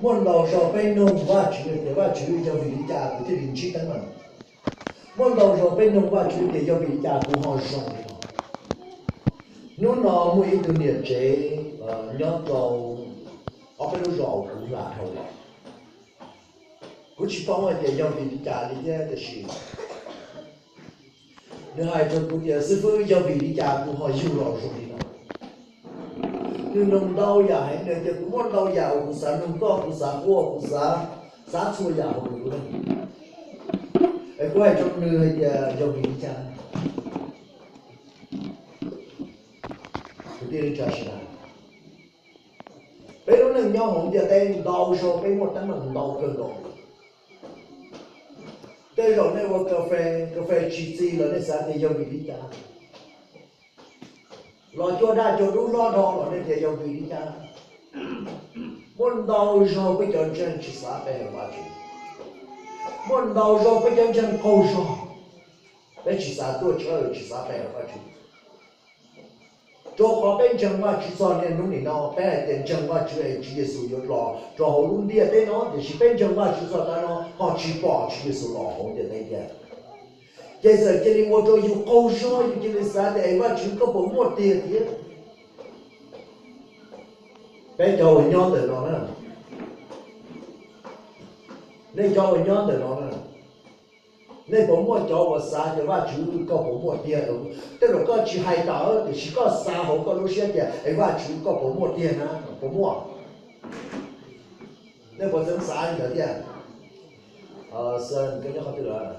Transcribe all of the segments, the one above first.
Muaj ntau zaus peb nug Vajtswv tias, Vajtswv, yog vim li cas kuv thiaj li ntsib teeb meem? Muaj ntau zaus peb nug Vajtswv tias, yog vim li cas kuv ho zoo li no? Hnub no muaj ib tug niam tsev nyob rau ob peb lub zos kuv hla dhau los. Kuv tsis paub hais tias yog vim li cas li thiab, tiam sis nws hais rau kuv tias, xib fwb, yog vim li cas kuv ho yug los zoo li no? Nws nug ntau yam heev, nws tias, kuv muaj ntau yam uas kuv xav nug koj, kuv xav quaj, kuv xav, xav txhua yam hauv kuv lub neej. Es kuv hais rau nws hais tias, yog vim li cas? Kwv tij neej tsa sawv daws, peb lub neej nyob hauv ntiaj teb ntau zaus peb muaj teeb meem ntau kawg nkaus. Tej zaum nej ua ka fes, ka fes tsis txi los nej xav tias yog vim li cas? Los cua daj cua dub hlob dhau los nej tias yog vim li cas? Muaj ntau zaus peb cov ntseeg tsis xav pe hawm Vajtswv. Muaj ntau zaus peb cov ntseeg qaug zog, peb tsis xav tuaj tshawj, tsis xav pe hawm Vajtswv. Rau qhov peb ntseeg Vajtswv txog niaj hnub nim no, peb hais tias ntseeg Vajtswv es Tswv Yexus yuav los rau hauv lub ntiaj teb no, tiam sis peb ntseeg Vajtswv txog tav no ho tsis pom Tswv Yexus los hauv ntiaj teb tiag. Ces txawm cia li ua rau yus qaug zog, yus cia li xav tias, es Vajtswv koj puas muaj tiag thiab? Peb cov uas nyob ntawm no na, nej cov uas nyob ntawm no na, nej puas muaj cov uas xav tias Vajtswv koj puas muaj tiag? Tej zaum koj tsis hais tawm tiam sis koj xav hauv koj lub siab tias, es Vajtswv koj puas muaj tiag na? Puas muaj? Nej puas txeev xav li ntawd thiab? Koj nyob qhov twg lawm?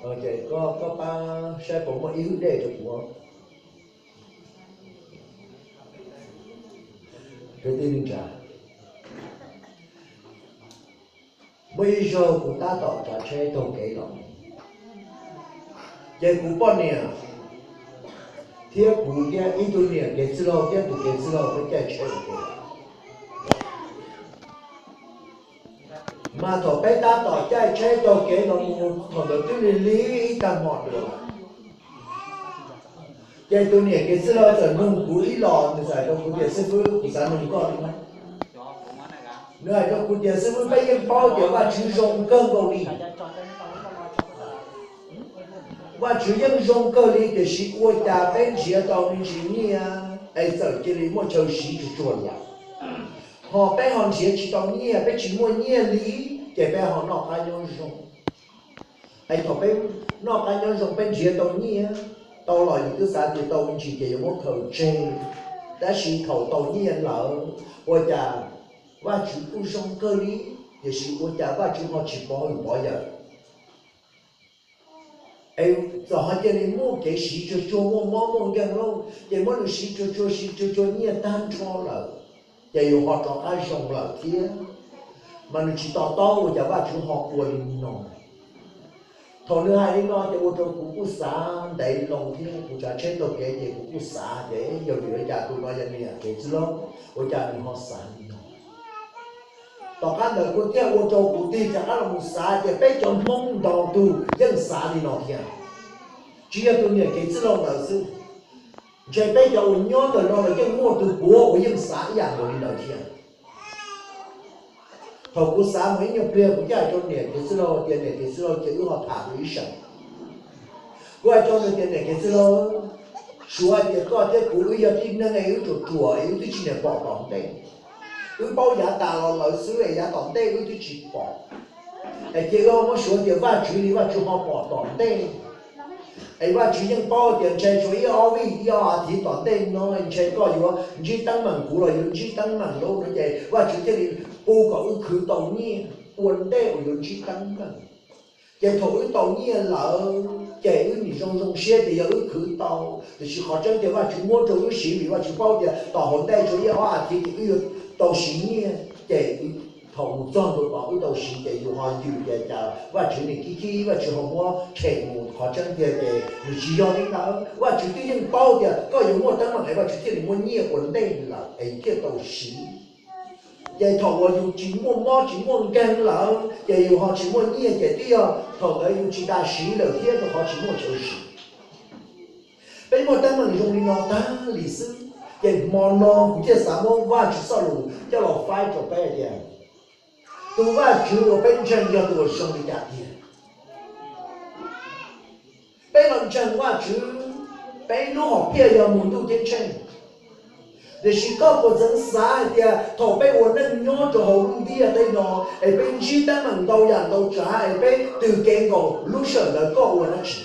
Koj pab saib puas muaj ib hwj dej rau kuv. Kwv tij neej tsa, muaj ib zaug kuv tab tom tsav tsheb taug kev los, ces kuv poj niam thiab kuv thiab ib tug niam kev txwj laug thiab tus kev txwj laug peb caij tsheb ua ke. Mas thaum peb tab tom caij tsheb taug kev los mus, thaum ntawd twb lig lig ib tag hmo dua lawm. Ces tus niam kev txwj laug txawm nug kuv ib los, nws txawm hais rau kuv tias, xib fwb, kuv xav nug koj li no. Nws hais rau kuv tias, xib fwb, peb yeej paub tias Vajtswv zoo kawg nkaus li. Vajtswv yeej zoo kawg li, tiam sis ua cas peb nrhiav tau me ntsis nyiaj es txawm cia li muaj chaw siv tsuag tsuag li. Ho peb ho nrhiav tsis tau nyiaj, peb tsis muaj nyiaj li, ces peb ho noj qab nyob zoo. Es thaum peb noj qab nyob zoo, peb nrhiav tau nyiaj tau los, yus twb xav tias tau me ntsis ces yuav muab khaws tseg. Tab sis thaum tau nyiaj lawm, ua cas Vajtswv kuj zoo kawg li, tiam sis ua cas Vajtswv ho tsis pov hwm pov yawm? Es txawm ho cia li muaj kev siv tsuag tsuag, muaj mob muaj nkeeg lauj, ces muab nws siv tsuag tsuag siv tsuag tsuag nyiaj tag nrho lawm, ces yus ho rov qab zoo lawm thiab. Mas nws tsis to taub ua cas Vajtswv ho ua li no. Thaum nws hais li no ces ua rau kuv kuj xav ntev loo thiab, kuv tsav tsheb taug kev ces kuv kuj xav tias yog vim li cas tus no yog niam kev txwj laug, ua cas nws ho xav li no. Tom qab ntawd kuj thiaj ua rau kuv tig rov qab los mus xav tias peb cov Hmoob ntau tus yeej xav li no thiab, tsis yog tus niam kev txwj laug ntawd xwb. Ntshe peb cov uas nyob ntawm no los yeej muaj tus puav uas yeej xav ib yam nkaus li ntawd thiab. Thaum kuv xav mus ib nyuag pliag, kuv thiaj hais rau niam kev txwj laug tias, niam kev txwj laug, ces wb ho tham dua ib zaug. Kuv hais rau nws tias, niam kev txwj laug, suav hais tias koj thiab kuv wb yog tib neeg es wb ruam ruam es wb twb tsis niam pom tom ntej. Wb paub yav tas los lawm xwb es yav tom ntej wb twb tsis pom. Es cia wb ho muab suav tias Vajtswv li, Vajtswv ho pom tom ntej. Es Vajtswv yeej paub tias ntshe tshuav ib ob vij ib ob as thiv tom ntej no ntshe koj yuav ntsib teeb meem, kuv los yuav ntsib teeb meem lauj no, ces Vajtswv thiaj li pub kom wb khwv tau nyiaj ua ntej uas yuav ntsib teeb meem. Ces thaum wb tau nyiaj lawm ces wb nim zoo zoo siab tias yog wb khwv tau, tiam sis qhov tseeb tias Vajtswv muab rau wb siv, vim Vajtswv paub tias tom hauv ntej tshuav ib ob as thiv ces wb yuav tau siv nyiaj. Ces thaum mus txog ntua tod wb tau siv ces yus ho yws tias cas Vajtswv nim khib khib, Vajtswv ho muab tshem mus. Qhov tseeb tiag ces nws tsis yog li ntawd, Vajtswv twb yeej paub tias koj yuav muaj teeb meem es Vajtswv thiaj li muab nyiaj ua ntej lawm es thiaj tau siv. Ces thaum uas yus tsis muaj mob tsis muaj nkeeg lawm ces yus ho tsis muaj nyiaj, ces twb yog thaum ntawd yus tsis tas siv lawm thiab, rau qhov tsis muaj chaw siv. Peb muaj teeb meem zoo li no tag li xwb, Ces hmo no kuv thiaj xav muab Vajtswv txoj lus coj los faib rau peb tias, tus Vajtswv uas peb ntseeg yog tus uas zoo li cas tiag. Peb los ntseeg Vajtswv, peb lub hom phiaj yog mus ntuj ceeb tsheej. Tiam sis koj puas txeev xav hais tias thaum peb ua neej nyob rau hauv lub ntiaj teb no, es peb ntsib teeb meem ntau yam ntau tsav, es peb tws kev nkaus, lub sij hawm ntawd koj ua dab tsi?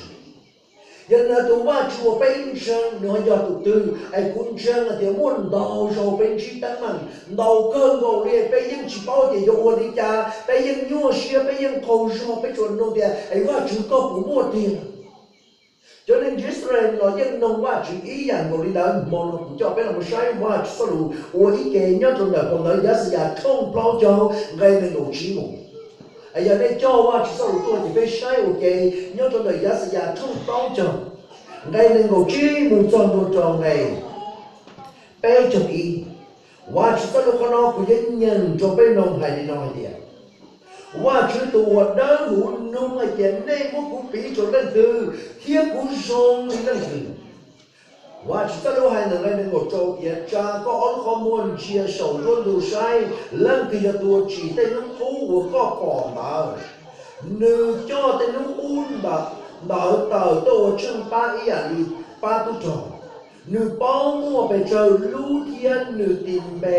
Yog li ntawd tus Vajtswv uas peb ntseeg nws ho yog tus twg? Es kuv ntseeg hais tias muaj ntau zaus peb ntsib teeb meem ntau kawg nkaus li, peb yeej tsis paub tias yuav ua li cas, peb yeej nyuaj siab, peb yeej qaug zog, peb tsuas nug tias, es Vajtswv, koj puas muaj tiag? Cov neeg Israel los yeej nug Vajtswv ib yam nkaus li ntawd. Hmo no kuv coj peb los saib Vajtswv txoj lus ua ib ke nyob rau ntawm phau ntawv Yaxayas tshooj plaub caug nqe nees nkaum tsib mus. Yog nej coj Vajtswv txoj lus tuaj ces peb saib ua ke nyob rau ntawm Yaxayas tshooj plaub caug nqe nees nkaum tsib mus txog ntua rau nqe peb caug ib. Vajtswv txoj lus qhov no kuv yeej nyeem rau peb mloog hais li no hais tias, Vajtswv tus uas dawb huv nug hais tias, nej muab kuv piv rau leej twg, thiab kuv zoo li leej twg? Vajtswv txoj lus hais ntawm nqe nees nkaum rau tias, tsa koj ob lub qhov muag ntsia saum nruab ntug saib, leej twg yog tus uas tsim tej hnub qub uas koj pom ntawd? Nws coj tej hnub qub ntawd tawm tuaj ua tsheej pab ib yam li pab tub rog. Nws paub muaj pes tsawg lub thiab nws tis npe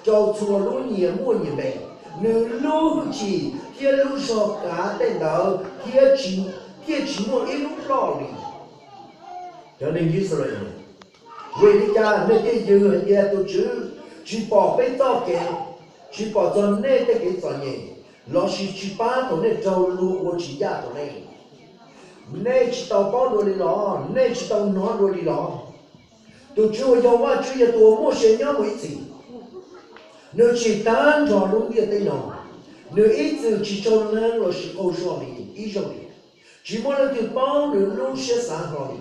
rau txhua lub nyias muaj nyias npe. Nws lub hwj chim thiab lub zog kav tej ntawd thiab tsis, thiaj tsis muaj ib lub ploj li. Cov neeg Israel, vim li cas nej thiaj yws hais tias tus Tswv tsis pom peb txoj kev, tsis pom txog nej tej kev txom nyem, lossis tsis pab thaum nej raug luag ua tsis ncaj rau nej? Nej tsis tau paub dua li los? Nej tsis tau hnov dua li los? Tus Tswv uas yog Vajtswv yog tus uas muaj sia nyob mus ib txhis. Nws tsim tag nrho lub ntiaj teb no. Nws ib txwm tsis tsaug leeg lossis qaug zog li ib zaug li. Tsis muaj leej twg paub nws lub siab xav hlo li.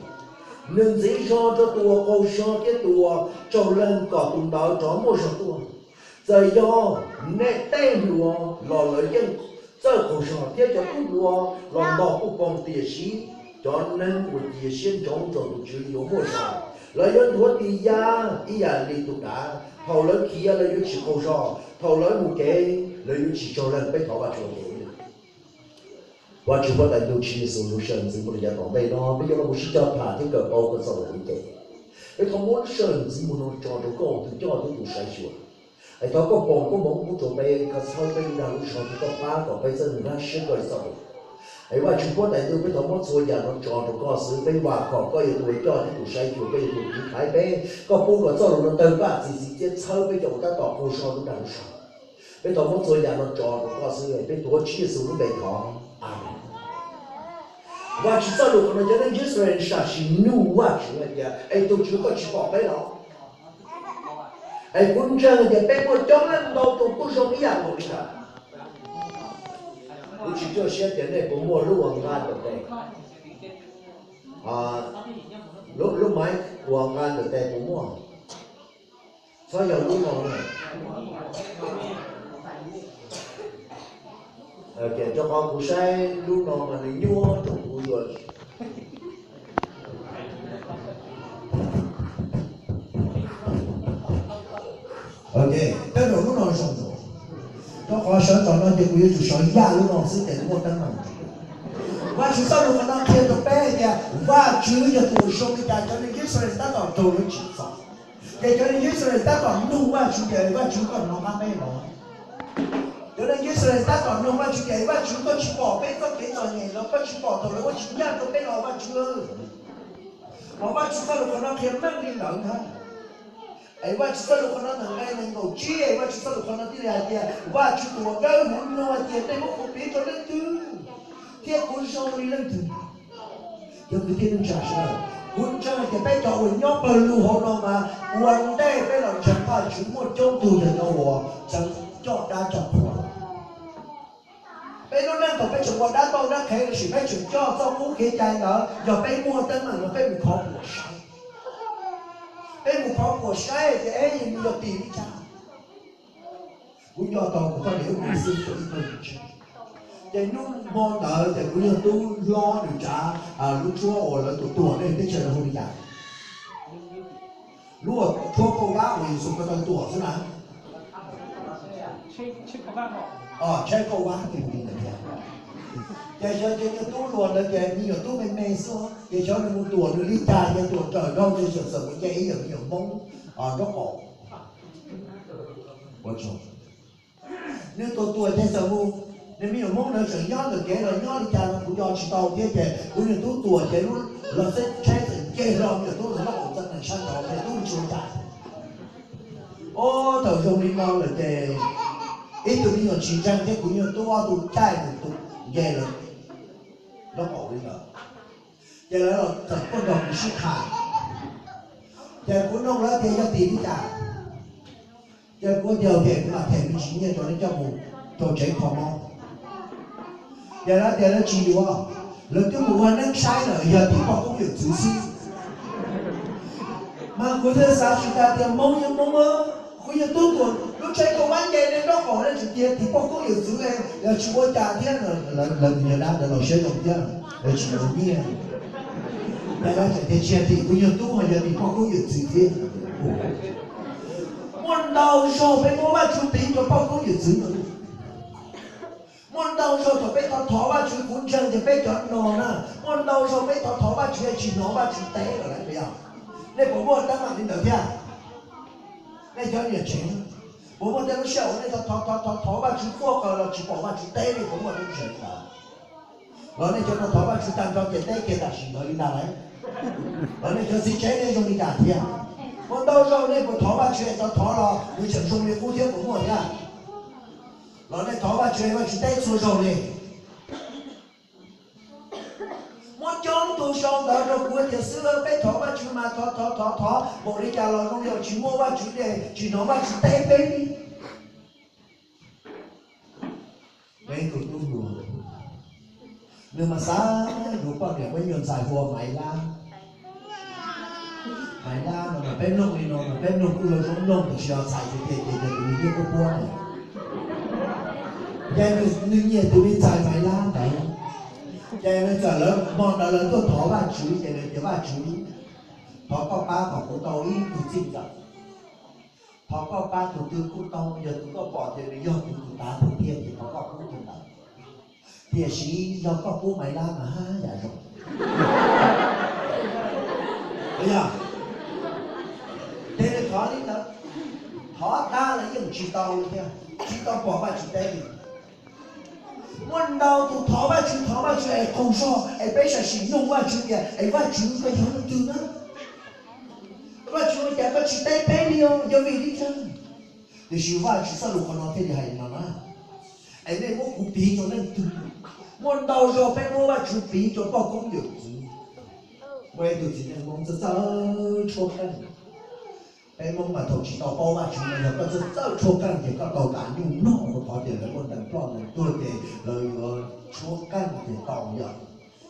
Nws ntxiv zog rau tus uas qaug zog thiab tus uas tsaug leeg kom tus ntawd rov muaj zog tuaj. Txawm yog nej tej hluas los lawv yeej txawj qaug zog, thiab cov tub hluas los ntog puj poo, tiam sis cov neeg uas cia siab ntsoov rau tus Tswv yuav muaj zog. Lawv yuav nthuav tis ya ib yam li tus dav. Thaum lawv khiav lawv yuav tsis qaug zog, thaum lawv mus kev lawv yuav tsis tsaug leeg. Peb thov Vajtswv ua ke. Vajtswv Huab Tais Ntuj, Tswv Yexus, lub sawm ntxwv mus rau yav tom ntej no, peb yuav los mus sib cog tham thiab kawm paub koj txoj lus ua ke. Peb thov muab lub sawm ntxwv mus no tso rau koj ua tus coj thiab tus saib xyuas. Es thov koj foom koob hmoov pub rau peb, koj txhawb peb lub dag lub zog thiab koj pab kom peb txawj nrhiav siab koj txoj lus. Es Vajtswv Huab Tais Ntuj, peb thov muab txhua yam no tso rau koj xwb, peb vam khom koj yog tus uas coj thiab tus saib xyuas, koj yog tus tiv thaiv peb, koj pub kom txoj lus no tawg paj txi txiv txiab txhawb peb cov uas tab tom qaug zog lub dag lub zog. Peb thov muab txhua yam no tso rau koj xwb, peb tuav Tswv Yexus lub npe thov, Amees. Vajtswv txoj lus qhov no cov neeg Yixalayees sam sim nug Vajtswv hais tias, es tus Tswv koj tsis pom peb los? Es kuv ntseeg hais tias peb muaj coob leej ntau tus kuj zoo ib yam nkaus li ntawd. Kuv tsis ruaj siab tias nej puas muaj lub uas nqa ntawm tes, lub, lub maiv uas nqa ntawm tes puas muaj? Txhob yog lub no na. Rau qhov kuv saib lub no mas nws nyuaj rau kuv yuav. Ok, tej zaum lub no zoo dua, rau qhov sawv ntxov no ces kuv yuav tsum sawv yaj lub no xwb ces kuv muaj teeb meem. Vajtswv txoj lus qhov no qhia rau peb hais tias Vajtswv yog tus uas zoo li cas, cov neeg Yixalayees tab tom raug lawv tsim txom. Ces cov neeg Yixalayees tab tom nug Vajtswv tias, Vajtswv, koj hnov qab peb los? Cov neeg Yixalayees tab tom nug Vajtswv tias, Vajtswv, koj tsis pom peb txoj kev txom nyem los? Koj tsis pom thaum lawv ua tsis ncaj rau peb los, Vajtswv? Mas Vajtswv txoj lus qhov no qhia meej li lawm ntag. Es Vajtswv txoj lus qhov no ntawm nqe nees nkaum tsib, Vajtswv txoj lus qhov no thiaj li hais tias Vajtswv tus uas dawb huv nug hais tias, nej muab kuv piv rau leej twg, thiab kuv zoo li leej twg? Cov kwv tij neej tsa sawv daws, kuv ntseeg hais tias peb cov uas nyob pawg lug hauv no mas ua ntej peb los ntseeg Vajtswv muaj coob tug yog cov uas txeev coj dab coj qhua. Peb lub neej thaum peb tseem ua dab tauj dab qhev los sis peb tseem coj txoj qub kev cai ntawd, yog peb muaj teeb meem no peb mus khov puam saib. Peb mus khov puam saib tias, eb, nws yog tim li cas? Kuv nco tau kuv poj niam ub nws xwb, kuv ib tug ntsej, ces hnub hmo ntawd ces kuv yog tub hlob nws tsav lub tshuab uas lawv tus tuag nej teb chaws hu li cas? Lub tshuab kauj vab uas Yexus ko taw tuam xwb na. Tshuab kauj vab, ces xyov cov nyuag tub hluas ntawd ces me nyuam tub me me xwb, ces xyov nws mus tuam nws li cas, ces tuam raws nraug ces xyov txawm mus nce ib yam me nyuam Hmoob nraub qaum. Nws tuam tuam ces txawm mus, nws me nyuam Hmoob ntawd tseem nyob ntawm kev los nyob li cas los kuv nco tsis tau thiab, ces kuv nyuam tub tuam ces lub los xeb tsheb txawm nce hlo me nyuam tub ntawd nraub qaum txeeb nees sab nraud, me nyuam tub tsis ua cas. Ub, thaum zoo li no lawm ces ib tug me nyuam tsis ntseeg thiab kuv nyuam tub ob tug caij tus nce lawm nraub qaum li ntawd. Ces lawv los txawm tuaj nrog kuv sib tham, ces kuv nug lawv tias yog tim li cas. Ces kuv tias ok, kuv mam them me ntsis nyiaj rau neb coj mus rau tsev kho mob. Ces lawv tias lawv tsis yuav, lawv twb mus ua neeb saib lawm yog tim poj koob yawm txwv xwb. Mas kuv thiaj xav tsis tag tias Hmoob yeej Hmoob, kuv yog tub tuam lub tsheb kauj vab nce nej nraub qaum nej tseem tias tim poj koob yawm txwv, yog tsis ua cas thiab. Lawv tus nyuag dab ntawd los siab zoo thiab, lawv tsis muaj nyiaj. Ces lawv tseem tias tsis yog tim kuv nyuag tub, ho yog tim poj koob yawm txwv thiab. Muaj ntau zaug peb muab Vajtswv piv rau poj koob yawm txwv no. Muaj ntau zaug thaum peb thov thov Vajtswv, kuv ntseeg tias peb cov no na, muaj ntau zaug peb thov thov Vajtswv es tsis hnov Vajtswv teb lawm lauj. Nej puas muaj teeb meem li ntawd thiab? Nej cov niam tsev, puas muaj tej lub sij hawm uas nej thov thov thov thov Vajtswv quaj qw los tsis pom Vajtswv teb, nej puas muaj teeb meem li ntawd? Los nej cov no thov Vajtswv tag nrho ces teb kiag tam sim ntawd li ntag lauj. Los nej cov txiv tsev nej zoo li cas thiab? Muaj ntau zaug nej puas thov Vajtswv es thov thov los nws tseem zoo li qub thiab, puas muaj thiab? Los nej thov Vajtswv, Vajtswv teb txhua zaug li. Muab coob tus sau ntawv rau kuv tias xwb, peb thov Vajtswv mas thov thov thov thov npaum li cas los zoo li tsis muaj Vajtswv, tsis hnov Vajtswv teb peb li. Peb tus tub hluas, nws mas xav yuav poj niam, muaj ib nyuag ntxhais hu ua Maiv Lab. Maiv Lab no mas peb mloog li no mas peb mloog kuj zoo zoo mloog, tab sis yog txhais tiag tiag ces yog tus nyiaj puab puab na. Ces nws nyiam tus me ntxhais Maiv Lab ntawd. Ces nws txawm, lawv hmo ntawd lawv tuaj thov Vajtswv ces nws tias Vajtswv, thov koj pab kom kuv tau ib tug txij nkawm. Thov koj pab tus twg kuj tau, yog tus koj pom tias nws yog tus tus tav tiag tiag ces thov koj pub tus ntawd. Tiam sis yog koj pub Maiv Lab mas haj yam zoo. Yog, ces nws thov li ntawd, thov tag los yeej tsis tau li thiab, tsis tau pom Vajtswv teb li. Muaj ntau tus thov Vajtswv, thov Vajtswv es qaug zog, es peb sam sim nug Vajtswv tias es Vajtswv koj yog leej twg na? Vajtswv ua cas koj tsis teb peb li os, yog vim li cas? Tiam sis Vajtswv txoj lus qhov no thiaj li hais li no na, es nej muab kuv piv rau leej twg? Muaj ntau zaug peb muab Vajtswv piv rau poj koob yawm txwv. Muaj ib tug txiv neej Hmoob txawj txawj tshuab qeej. Peb Hmoob mas thaum tsis tau paub Vajtswv no yog koj txawj txawj tshuab qeej ces koj tau tas nyuj noj rau qhov tias lawv muaj nees ploj nees tuag ces lawv yuav tshuab qeej ces tau yom.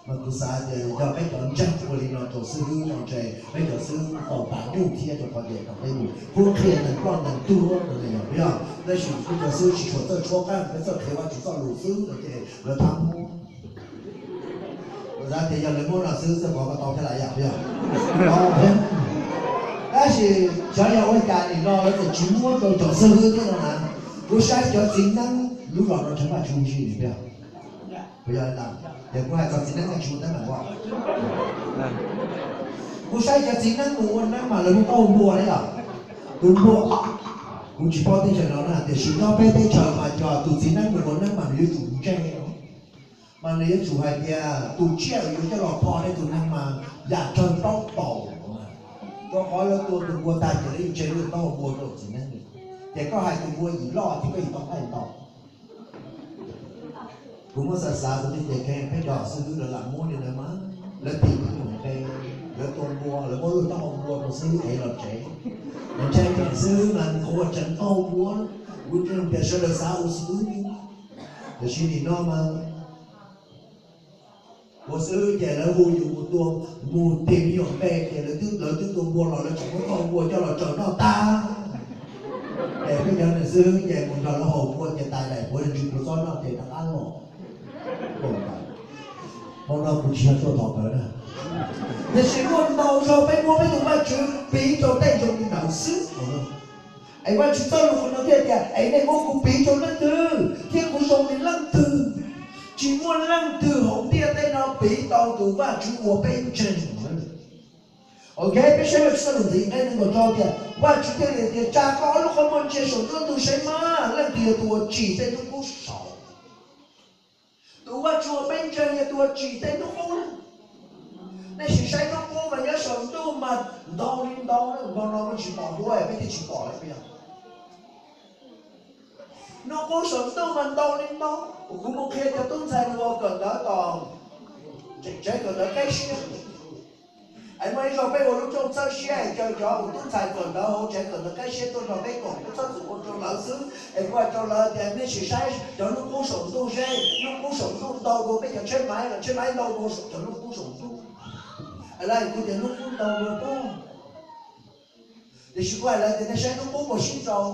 Mas kuv xav tias yog peb cov ntseeg ua li no rau xib hwb no ntshe peb cov xib hwb tau tas nyuj thiab rau qhov tias kom peb mus qhuab qhia nees ploj nees tuag no yog, yog. Tab sis peb cov xib hwb tsis tshua txawj tshuab qeej, peb txawj qhia Vajtswv txoj lus xwb no ces lawv thab muab. Kuv xav tias yog lawv muab no xwb txawj pov ko tau thiab lawm yom, yog. Tab sis xyov yog ua cas nim no lawv txawm tsis muab rau cov xib hwb thiab no na. Kuv saib cov txiv neeb lub zos no tseem Vajtswv huv si li thiab. Puas yog li ntawd? Ces kuv hais txog txiv neeb no tsis muaj teeb meem ua. Kuv saib cov txiv neeb mus ua neeb mas lawv muaj taub hau npua na yom. Tus npua, kuv tsis paub teb chaws no na, tiam sis nyob peb teb chaws mas yog tus txiv neeb mus ua neeb mas nws yuav tsum ntse, mas nws yuav tsum hais tias tus tsiaj uas yuav coj los pho nej tus neeg mas yam tsawg plaub paus, rau qhov lawv tua tus npua tag ces lawv yeej tseg lub taub hau npua rau txiv neeb li. Ces koj hais tus npua yim loj ces koj yim tau nqaij ntau. Kuv muab xav xav kuv thiaj tias peb cov xib hwb lawv lam muab li ntawd mas, lawv tis lub npe, lawv tua npua, lawv muab lub taub hau npua rau xib hwb ev los tsev. Mas ntshai tias xib hwb mas nws ua tseev taub hau npua, kuv tias sawv daws xav ua xib hwb. Tiam sis nim no mas ua xib hwb ces lawv hu yus mus tua, mus tis me nyuam npe ces lawv twb, lawv twb tua npua los lawv tseem muab taub hau npua coj los tsaws noj tag. Ces peb cov niag xib hwb ces mus nrog lawv haus npua ces tais daim puav leej tsis tau txob noj ces rov qab los. Hmo no kuv tsis yog tuaj thov lawv na, Tiam sis muaj ntau zaug peb muab peb tus Vajtswv piv rau tej zoo li ntawd xwb. Es Vajtswv txoj lus no thiaj tias, es nej muab kuv piv rau leej twg thiab kuv zoo li leej twg? Tsis muaj leej twg hauv ntiaj teb no piv tau tus Vajtswv uas peb ntseeg. Ok, peb saib Vajtswv txoj lus ntxiv nqe nees nkaum rau tias, Vajtswv thiaj li tias, tsa koj ob lub qhov muag ntsia saum nruab ntug saib mas, leej twg yog tus uas tsim tej hnub qub saud? Tus Vajtswv uas peb ntseeg yog tus uas tsim tej hnub qub. Nej sim saib hnub qub mas nyob saum ntuj mas ntau li ntau, npaum no tsis pom duab peb thiaj tsis pom lawm. Hnub qub saum ntuj mas ntau li ntau. Kuv mus qhia cov tub ntxhais uas kawm ntawv tom tsev kawm ntawv qib siab. Es muaj ib zaug peb ua lub rooj txhawb siab, caw cov tub ntxhais kawm ntawv hauv tsev kawm ntawv qib siab tuaj nrog peb koom, kuv txhob txwm ua rau lawv xwb. Es kuv hais rau lawv tias, nej sim saib cov hnub qub saum ntuj seb, hnub qub saum ntuj ntau dua peb cov tsheb maiv los tsheb maiv ntau dua saum cov hnub qub saum ntuj. Lawv hais kuv tias hnub qub ntau dua pob. Tiam sis kuv hais lawv tias, nej saib hnub qub puas sib nrau?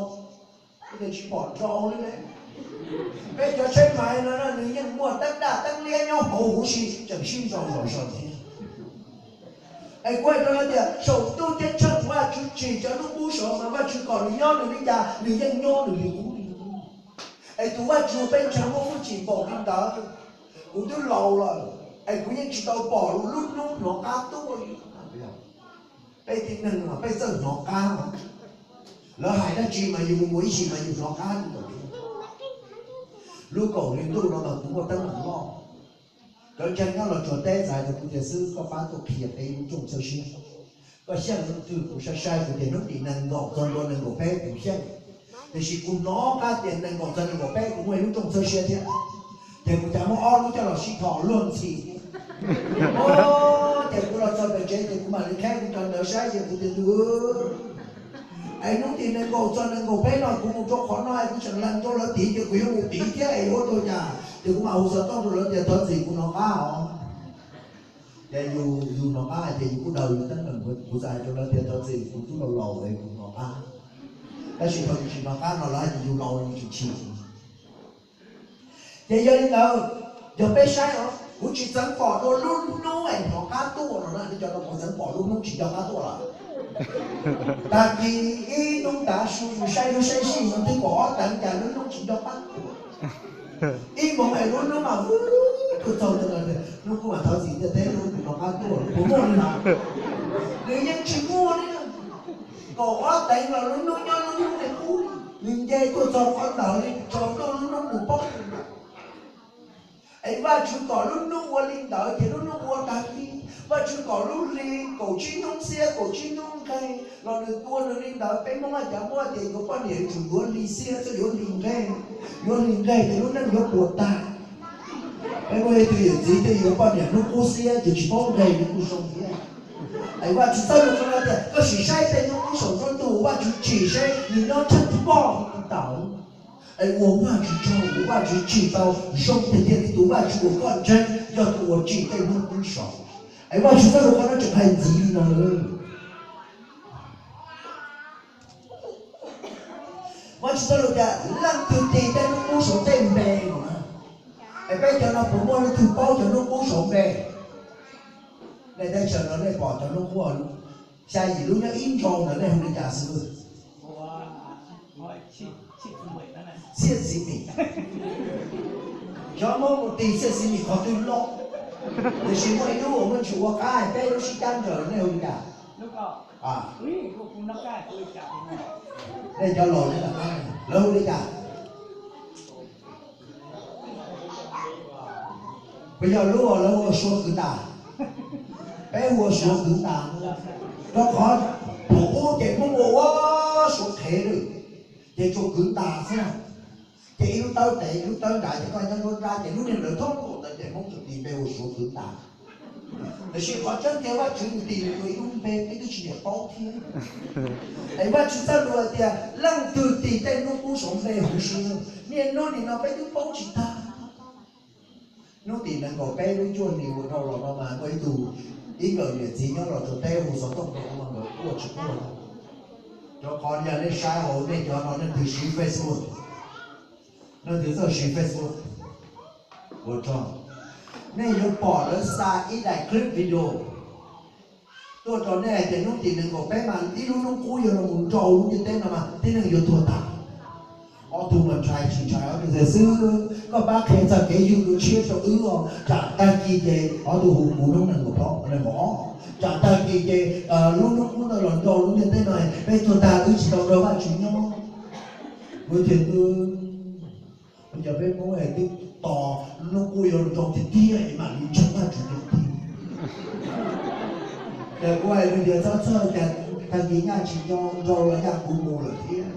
Kuv tias, tsis pom nrau li ne. Peb cov tsheb maiv no nws yeej muaj teeb daj teeb liab nyob hauv huv si tseem sib nrau zom zaws thiab. Es kuv hais rau lawv tias, saum ntuj ceeb tsheej Vajtswv tsim cov hnub qub saud mas Vajtswv kom nws nyob nws li cas nws yeej nyob nws li qub li. Es tus Vajtswv peb ntseeg muaj hwj chim npaum li ntawd. Kuv twb laus lawm es kuv yeej tsis tau pom lub hnub hnov qab tuaj li. Peb tib neeg mas peb txawj hnov qab. Lawv hais dab tsi mas yus mus mus ib chim mas yus hnov qab li ntawd. Lub kaum hli ntuj no mas kuv muaj teeb meem loj. Cov ntseeg nyob Los Tsuas teb txais rau kuv tias, xib hwb, koj pab tuaj qhia peb lub rooj txhawb siab. Koj xyeej leej twg? Kuv saib saib kuv tias hnub tim nees nkaum txog ntua nees nkaum peb kuv xyeej. Tiam sis kuv hnov qab tias nees nkaum txog nees nkaum peb kuv muaj ib lub rooj txhawb siab thiab. Ces kuv cas muab ob lub coj los sib tho luag ntxhi. Ces kuv los txog pem tsev ces kuv mam li qheb kuv cov ntawd saib ces kuv tias, ntuj, es hnub tim nees nkaum txog nees nkaum peb no kuv mus rau qhov no es kuv tseem lees rau lawv tid ces kuv yuav mus tid thiab es yuav ua rau cas? Ces kuv mam hu xov tooj rau lawv tias, thov txim, kuv hnov qab os. Ces yus, yus hnov qab ces yus kuj daws yus teeb meem, kuv txawm hais rau lawv tias, thov txim, kuv twb laus laus es kuv hnov qab. Tab sis thaum yus tsis hnov qab no lawv hais tias yus laus yus tsis chim. Ces yog li ntawd, yog peb saib os, kuv tsis txeev pom dua lub hnub es hnov qab tuaj no na, cov no puas txeev pom lub hnub tsis nco qab tuaj lawm? Tag kis ib hnub tav su yus saib lub sab sij hawm twb kaum ob teev cas lub hnub tsis nco qab tuaj. Ib moos es lub hnub mas tuaj txog ntawd, hnub qub mas thov txim tiag, teb hnub kuv hnov qab tuaj, puas muaj li no? Nws yeej tsis muaj li. Kaum ob teev los lub hnub nyob lub hnub li qub, nws nce tuaj txog qhov ntawd li, tsaus ntuj lub hnub nws poob. Es Vajtswv kom lub hnub ua li ntawd ces lub hnub ua tag li. Vajtswv kom lub hli kaum tsib hnub xiab kaum tsib hnub nqeg los nws ua nws li ntawd. Peb Hmoob hais cas muab tias yuav poj niam yuav tsum yuav hli xiab thiab yuav hli nqeg. Yuav hli nqeg ces lub neej yuav puas tag. Peb muaj ib tug yawm txiv thiaj yuav poj niam hnub qub xiab ces tsis paub nqeg li kuj zoo thiab. Es Vajtswv txoj lus qhia tias koj sim saib tej hnub qub saum nruab ntug, Vajtswv tsim seb nws nyob tsheej poj ntawd. Es ua Vajtswv tsaug, ua Vajtswv tsim tau zoo tiag tiag li tus Vajtswv uas koj ntseeg yog tus uas tsim tej hnub qub saud. Es Vajtswv txoj lus qhia no tseem hais ntxiv li no lawm. Vajtswv txoj lus tias leej twg tis tej hnub qub saud tej npe no na. Es peb cov no puas muaj leej twg paub cov hnub qub saud npe? Nej teb chaws no nej pom cov hnub qub xya yim lub nyob ib nrau ntawd nej hu li cas xwb? Txhiaj txiv mis. Cov Hmoob mus tis txhiaj txiv mis qhov twg loj? Tiam sis muaj ib lub uas muaj ntsis ua qab peb lub sib cab nraws nej hu li cas? Nej cov laus nej, lawv hu li cas? Puas yog lub uas lawv hu ua Suav kwv tas? Peb hu ua Suav kwv tas. Rau qhov thaum ub ces Hmoob ua ua Suav qhev lawm, ces tsuas kwv tas xwb. Ces ib lub tawb tes ib lub tawb nrad ces koj nyob nruab nrab ces lub niag ntawd thoob plaws ntawd ces Hmoob txawm tis npe ua Suav kwv tas. Tiam sis qhov tseeb tiag Vajtswv nws tis nws tus ib lub npe peb twb tsis niam paub thiab. Es Vajtswv txoj lus hais tias leej twg tis tej hnub qub saud npe huv si, niaj hnub nim no peb twb paub tsis tag. Hnub tim nees nkaum peb lub cuaj hli ua dhau los no mas muaj ib tug, ib nkawm niam txiv nyob Los Tsuas teb hu xov tooj rau kuv mas nkawd quaj tsis quaj. Rau qhov yog nej saib hauv nej cov no leej twg siv Facebook, leej twg txawj siv Facebook, ua tsaug. Nej yuav pom lawv xa ib daim clip video tuaj rau nej hais tias hnub tim nees nkaum peb mas ib lub hnub qub yuav los mus nrau lub ntiaj teb no mas tib neeg yuav tuag tas. Ob tug mas ntshai tsis ntshai, ob tug tias, Xib hwb, koj pab qhia txog kev yug dua tshiab rau wb os, tsam tag kis ces, ob tug hu kuv hnub nees nkaum plaub, nees nkaum ob, tsam tag kis ces lub hnub qub ntawd los nrau lub ntiaj teb no, peb tuag tag wb tsis tau nrog Vajtswv nyob. Kuv tias, Kuv cov peb Hmoob twb tos hnub qub yuav nrau tiag tiag es mam li ntseeg Vajtswv tiag tiag. Ces kuv hais tias, Txhob txhawj, cas tag kis nyaj tsis nco nrau los nyaj kuv mus lawm thiab.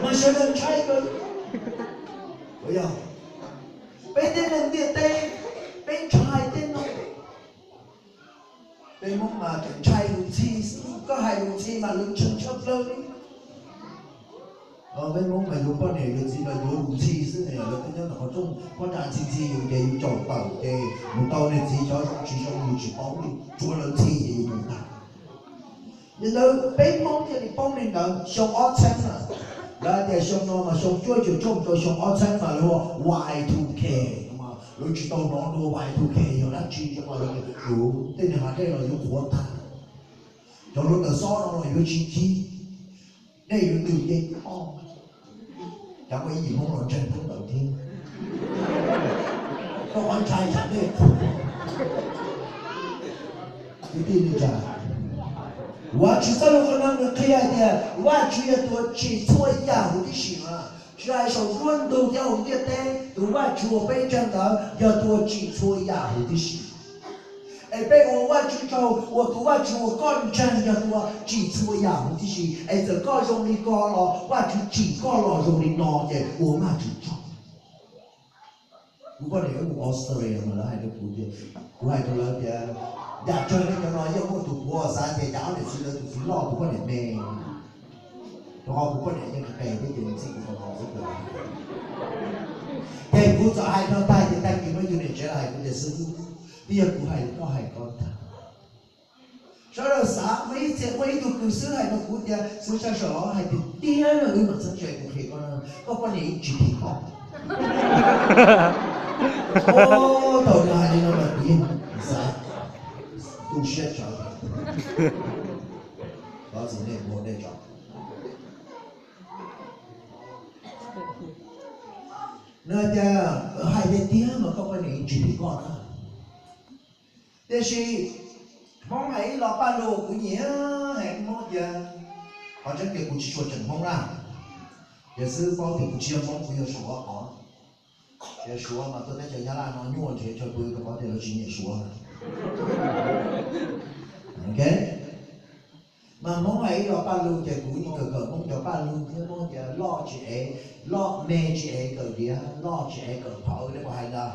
Mas sawv daws ntshai kawg. Yog peb tej neeg ntiaj teb, peb ntshai tej no. Peb Hmoob mas tseem ntshai lus ntxhi xwb, koj hais lus ntxhi mas lawv ntshai tshaj plaws li. Peb Hmoob mas yuav poj niam yuav txiv mas yuav lus ntxhi xwb ne, lawv twb nyob ntawm qhov rooj pob tsuas ntxhi ntxhi yus ces yus caum tawm ces mus tau niag txiv xyov zoo tsis zoo yus tsis paub li, tsuav lawv ntxhi ces yus mus tag. Yog li ntawd peb Hmoob thiaj li poob li ntawd xyoo ob txhiab na. Lawv hais tias xyoo no mas xyoo cuaj caum cuaj mus rau xyoo ob txhiab mas lawv hu ua Y two K, lawv tsis tau hnov dua Y two K yog dab tsi, zoo li lawv tias tej niag hav dej los yuav qhuav tag, cov hluav taws xob no los yuav tsis cig, dej yuav ntws nce toj. Cas muaj ib yim Hmoob los ntseeg Hmoob ntawd thiab. Koj qhov ntshai tsam dej qhuav. Kwv tij neej tsa, Vajtswv txoj lus qhov no nws qhia hais tias Vajtswv yog tus uas tsim txhua yam huv tib si mas. Tsis hais saum nruab ntug thiab hauv ntiaj teb, tus Vajtswv uas peb ntseeg ntawd yog tus uas tsim txhua yam huv tib si. Es peb ua Vajtswv tsaug uas tus Vajtswv uas koj ntseeg yog tus uas tsim txhua yam huv tib si. Es txawm koj zoo li ko los Vajtswv tsim koj los zoo li no ces ua Vajtswv tsaug. Kuv poj niam wb mus Australia mas lawv hais rau kuv tias, kuv hais rau lawv tias, yam tsawg nej cov no yeej muaj tus puav xav tias cas ob niam txiv lawv tus txiv loj tus poj niam me. Rau qhov kuv poj niam yeej qis qis thiab ces nws txij kuv qhov no xwb. Ces kuv txawm hais no tag ces tag kis muaj ib tug niam tsev los hais kuv tias, Xib hwb, twb yog kuv hais koj hais koj ntag. Sawv daws xav, muaj ib txhia muaj ib tug kws xwb hais rau kuv tias, Xib hwb, sab saum hais tiag tiag no wb mam txheeb tso kuv qhia koj, koj poj niam yeej tsis phim koj. Thaum nws hais li no mas kuv yeej xav tu siab tsawv. Thov txim nej ua nej tso. Nws hais tias, hais tiag tiag mas koj poj niam yeej tsis phim koj na. Tiam sis Hmoob hais ib lo paj lug kuv nyiam heev, Hmoob tias, qhov tseeb tias kuv tsis tshua tseem Hmoob na, tiam sis paub tias kuv tsis yog Hmoob, kuv yog Suav os. Tias Suav mas tuaj teb chaws Nyab Laj no nyuaj nrhiav chaw pw rau qhov tias lawv tsis nyiam Suav. Ok, mas Hmoob hais ib lo paj lug ces kuv yeej kawm kawm Hmoob cov paj lug thiab, Hmoob tias loj tsis ev, loj me tsis ev kawm diav, loj tsis ev kawm phawv, nej puas hais ntawd?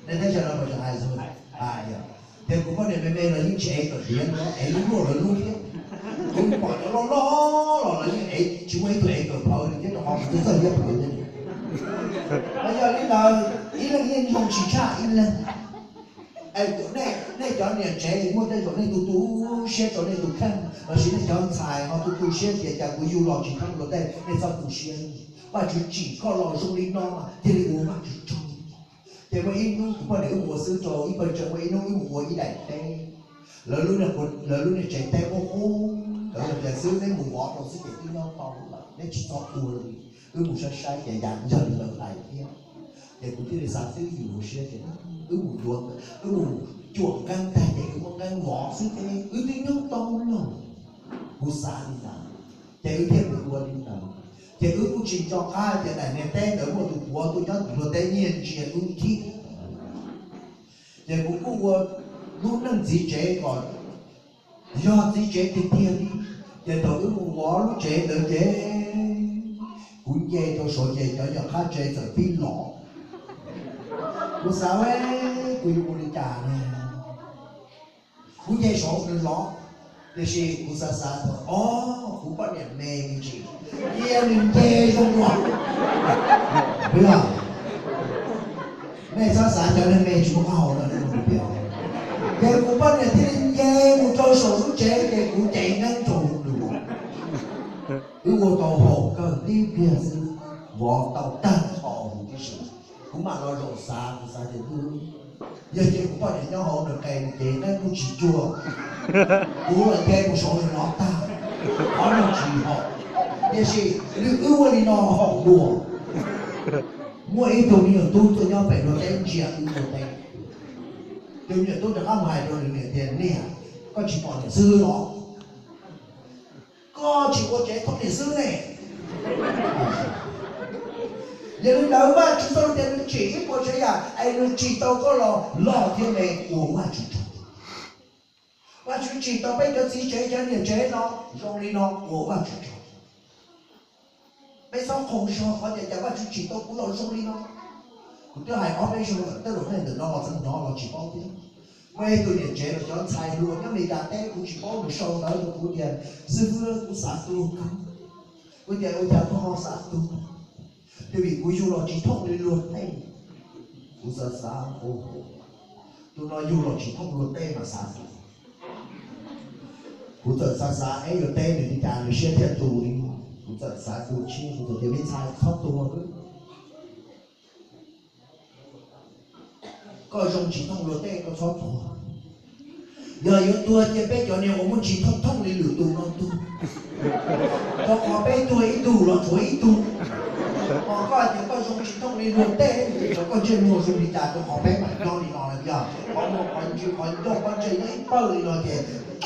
Nej teb chaws no puas tseem hais xwb? Hais yog. Ces kuv poj niam me me los yeej tsis ev kawm diav, ev lub luaj lawv lub thiab. Kuv pom cov loj loj los lawv yeej ev, tsis muaj ib tug ev kawm phawv li thiab, rau qhov kuv twb txawj liab plhawv thiab. Mas yog li ntawd ib leeg yeej zoo tsis tshaj ib leeg. Es nej cov niam tsev muaj tej zaum nej tu tu siab rau nej tus kheej, lossis nej cov ntxhais ho tu tu siab tias cas kuv yug los tsis thooj luag tej, nej txhob tu siab. Vajtswv tsim koj los zoo li no mas thiaj li ua Vajtswv tsaug. Ces muaj ib hnub kuv poj niam wb mus ua xwb rau ib pawg ntseeg, muaj ib hnub wb mus ua ib daim teb. Lawv lub, lawv lub niag tsev teb qub qub, lawv tias xwb, neb mus vov rau xwb ces twb nyob tau lawm, neb tsis txhob ua li. Wb mus saib saib ces yam yog li lawv hais thiab. Ces kuv thiaj li xav twb yus lub siab ces wb mus, wb mus cuam nqeeb tag ces wb muab nqeeb vov xwb ces wb twb nyob tau lawm. Kuv xav li ntawd, ces wb thiaj mus ua li ntawd. Ces wb kuj tsis nco qab tias daim niag teb ntawd muaj tus puav tuaj nyob tus hlua teb nyiag ntsia wb thiab. Ces kuv kuj ua lub neej txiv tsev kom yog txiv tsev tiag tiag li. Ces thaum wb mus vov lub tsev ntawd ces kuv nce rau saud ces cov nyuag qab tsev txawm pib lov. Kuv xav, kuv yuav ua li cas ne? Kuv nce saud nws lov, tiam sis kuv xav xav thaum, o, kuv poj niam me me ntsis, cia nws nce zoo los. Puas yog? Nej txhob xav cov neeg me tsis muaj qab hau no, nej mus piav. Ces kuv poj niam thiaj li nce mus rau saum lub tsev ces kuv cev nqeeb rau nws. Wb ua tau haum kawg tib pliag xwb, vov tau tag nrho huv tib si. Kuv mam los zaum xav, kuv xav tias, yog ces kuv poj niam nyob hauv nws qe nws cev neb kuj tsis cuag, kuv los ces mus saum nws no tag, qhov no tsis haum. Tiam sis nws wb ua li no haum dua. Muaj ib tug me nyuam tub tuaj nyob pem luag teb ntsia wb ua teb. Tus me nyuam tub rov qab mus hais rau nws niam tias, niam, koj tsis pom niam xwb los? Koj tsis ua tsev thooj niam xwb ne. Yog li ntawd Vajtswv txoj lus tias nws tsim ib puas tsav yam es nws tsim tau koj los loj thiab me ua Vajtswv tsaug. Vajtswv tsim tau peb cov txiv tsev cov niam tsev no zoo li no ua Vajtswv tsaug. Peb txhob qaug zog qhov tias cas Vajtswv tsim tau kuv los zoo li no. Kuv twb hais ob peb zaug lawm, tej zaum nej ntawm no los txeev hnov los tsis paub thiab. Muaj ib tug niam tsev los cov ntxhais hluas nyob Amelikas teb, kuv tsis paub, nws sau ntawv rau kuv tias, xib fwb, kuv xav tuag kawg. Kuv tias, ua cas koj ho xav tuag? Twb vim kuv yug los tsis thooj li luag tej. Kuv xav xav, tus no yug los tsis thooj luag tej mas xav tuag. Kuv txawm xav xav, eb, yuav teb nws li cas nws siab thiaj tu li. Kuv txawm xav tu tshiab, kuv txawm tias, me ntxhais, txhob tuag. Koj zoo tsis thooj luag tej, koj txhob tuag. Yog yuav tuag ces peb cov niag uas muaj tsis thooj thooj li lwm tus no tuag, rau qhov peb tuag ib tug los tshuav ib tug. Ho koj hais tias koj zoo tsis thooj li luag tej, ces koj ntsej muag zoo li cas rau qhov peb mam nyob li no yog qhov muag qhov ntswg qhov ncauj pob ntseg nyob ib pawg li no ces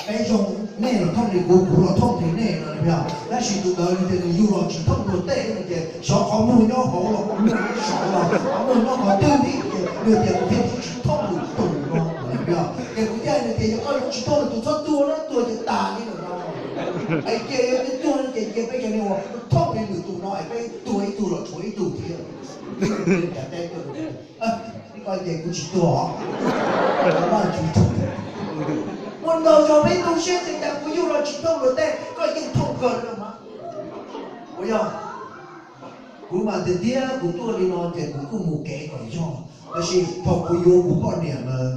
peb zoo, nej los thooj li kuv, kuv los thooj li nej no yog. Tab sis tus ntawd nws tias nws yug los tsis thooj luag tej no ces xyov qhov muag nyob hauv los qhov muag nyob saud los qhov muag nyob qhov twg li ces nws tias kuv thiaj tsis thooj lwm tus no yog. Ces kuv thiaj hais nws tias yog koj zoo tsis thooj lwm tus txhob tuag na, tuag ces tas li lawm no. Es cia yog twb tuag no ces cia peb cov niag uas thooj li lwm tus no es peb tuag ib tug los tshuav ib tug thiab. Koj ces kuv tsis tuag os. Muaj ntau zaus peb tu siab tias cas kuv yug los tsis thooj luag tej, koj yeej thooj kawg li mas. Ua yog kuv mas tiag tiag kuv tuaj li no ces kuv kuj mus kev kom yog, tab sis thaum kuv yuav kuv poj niam mas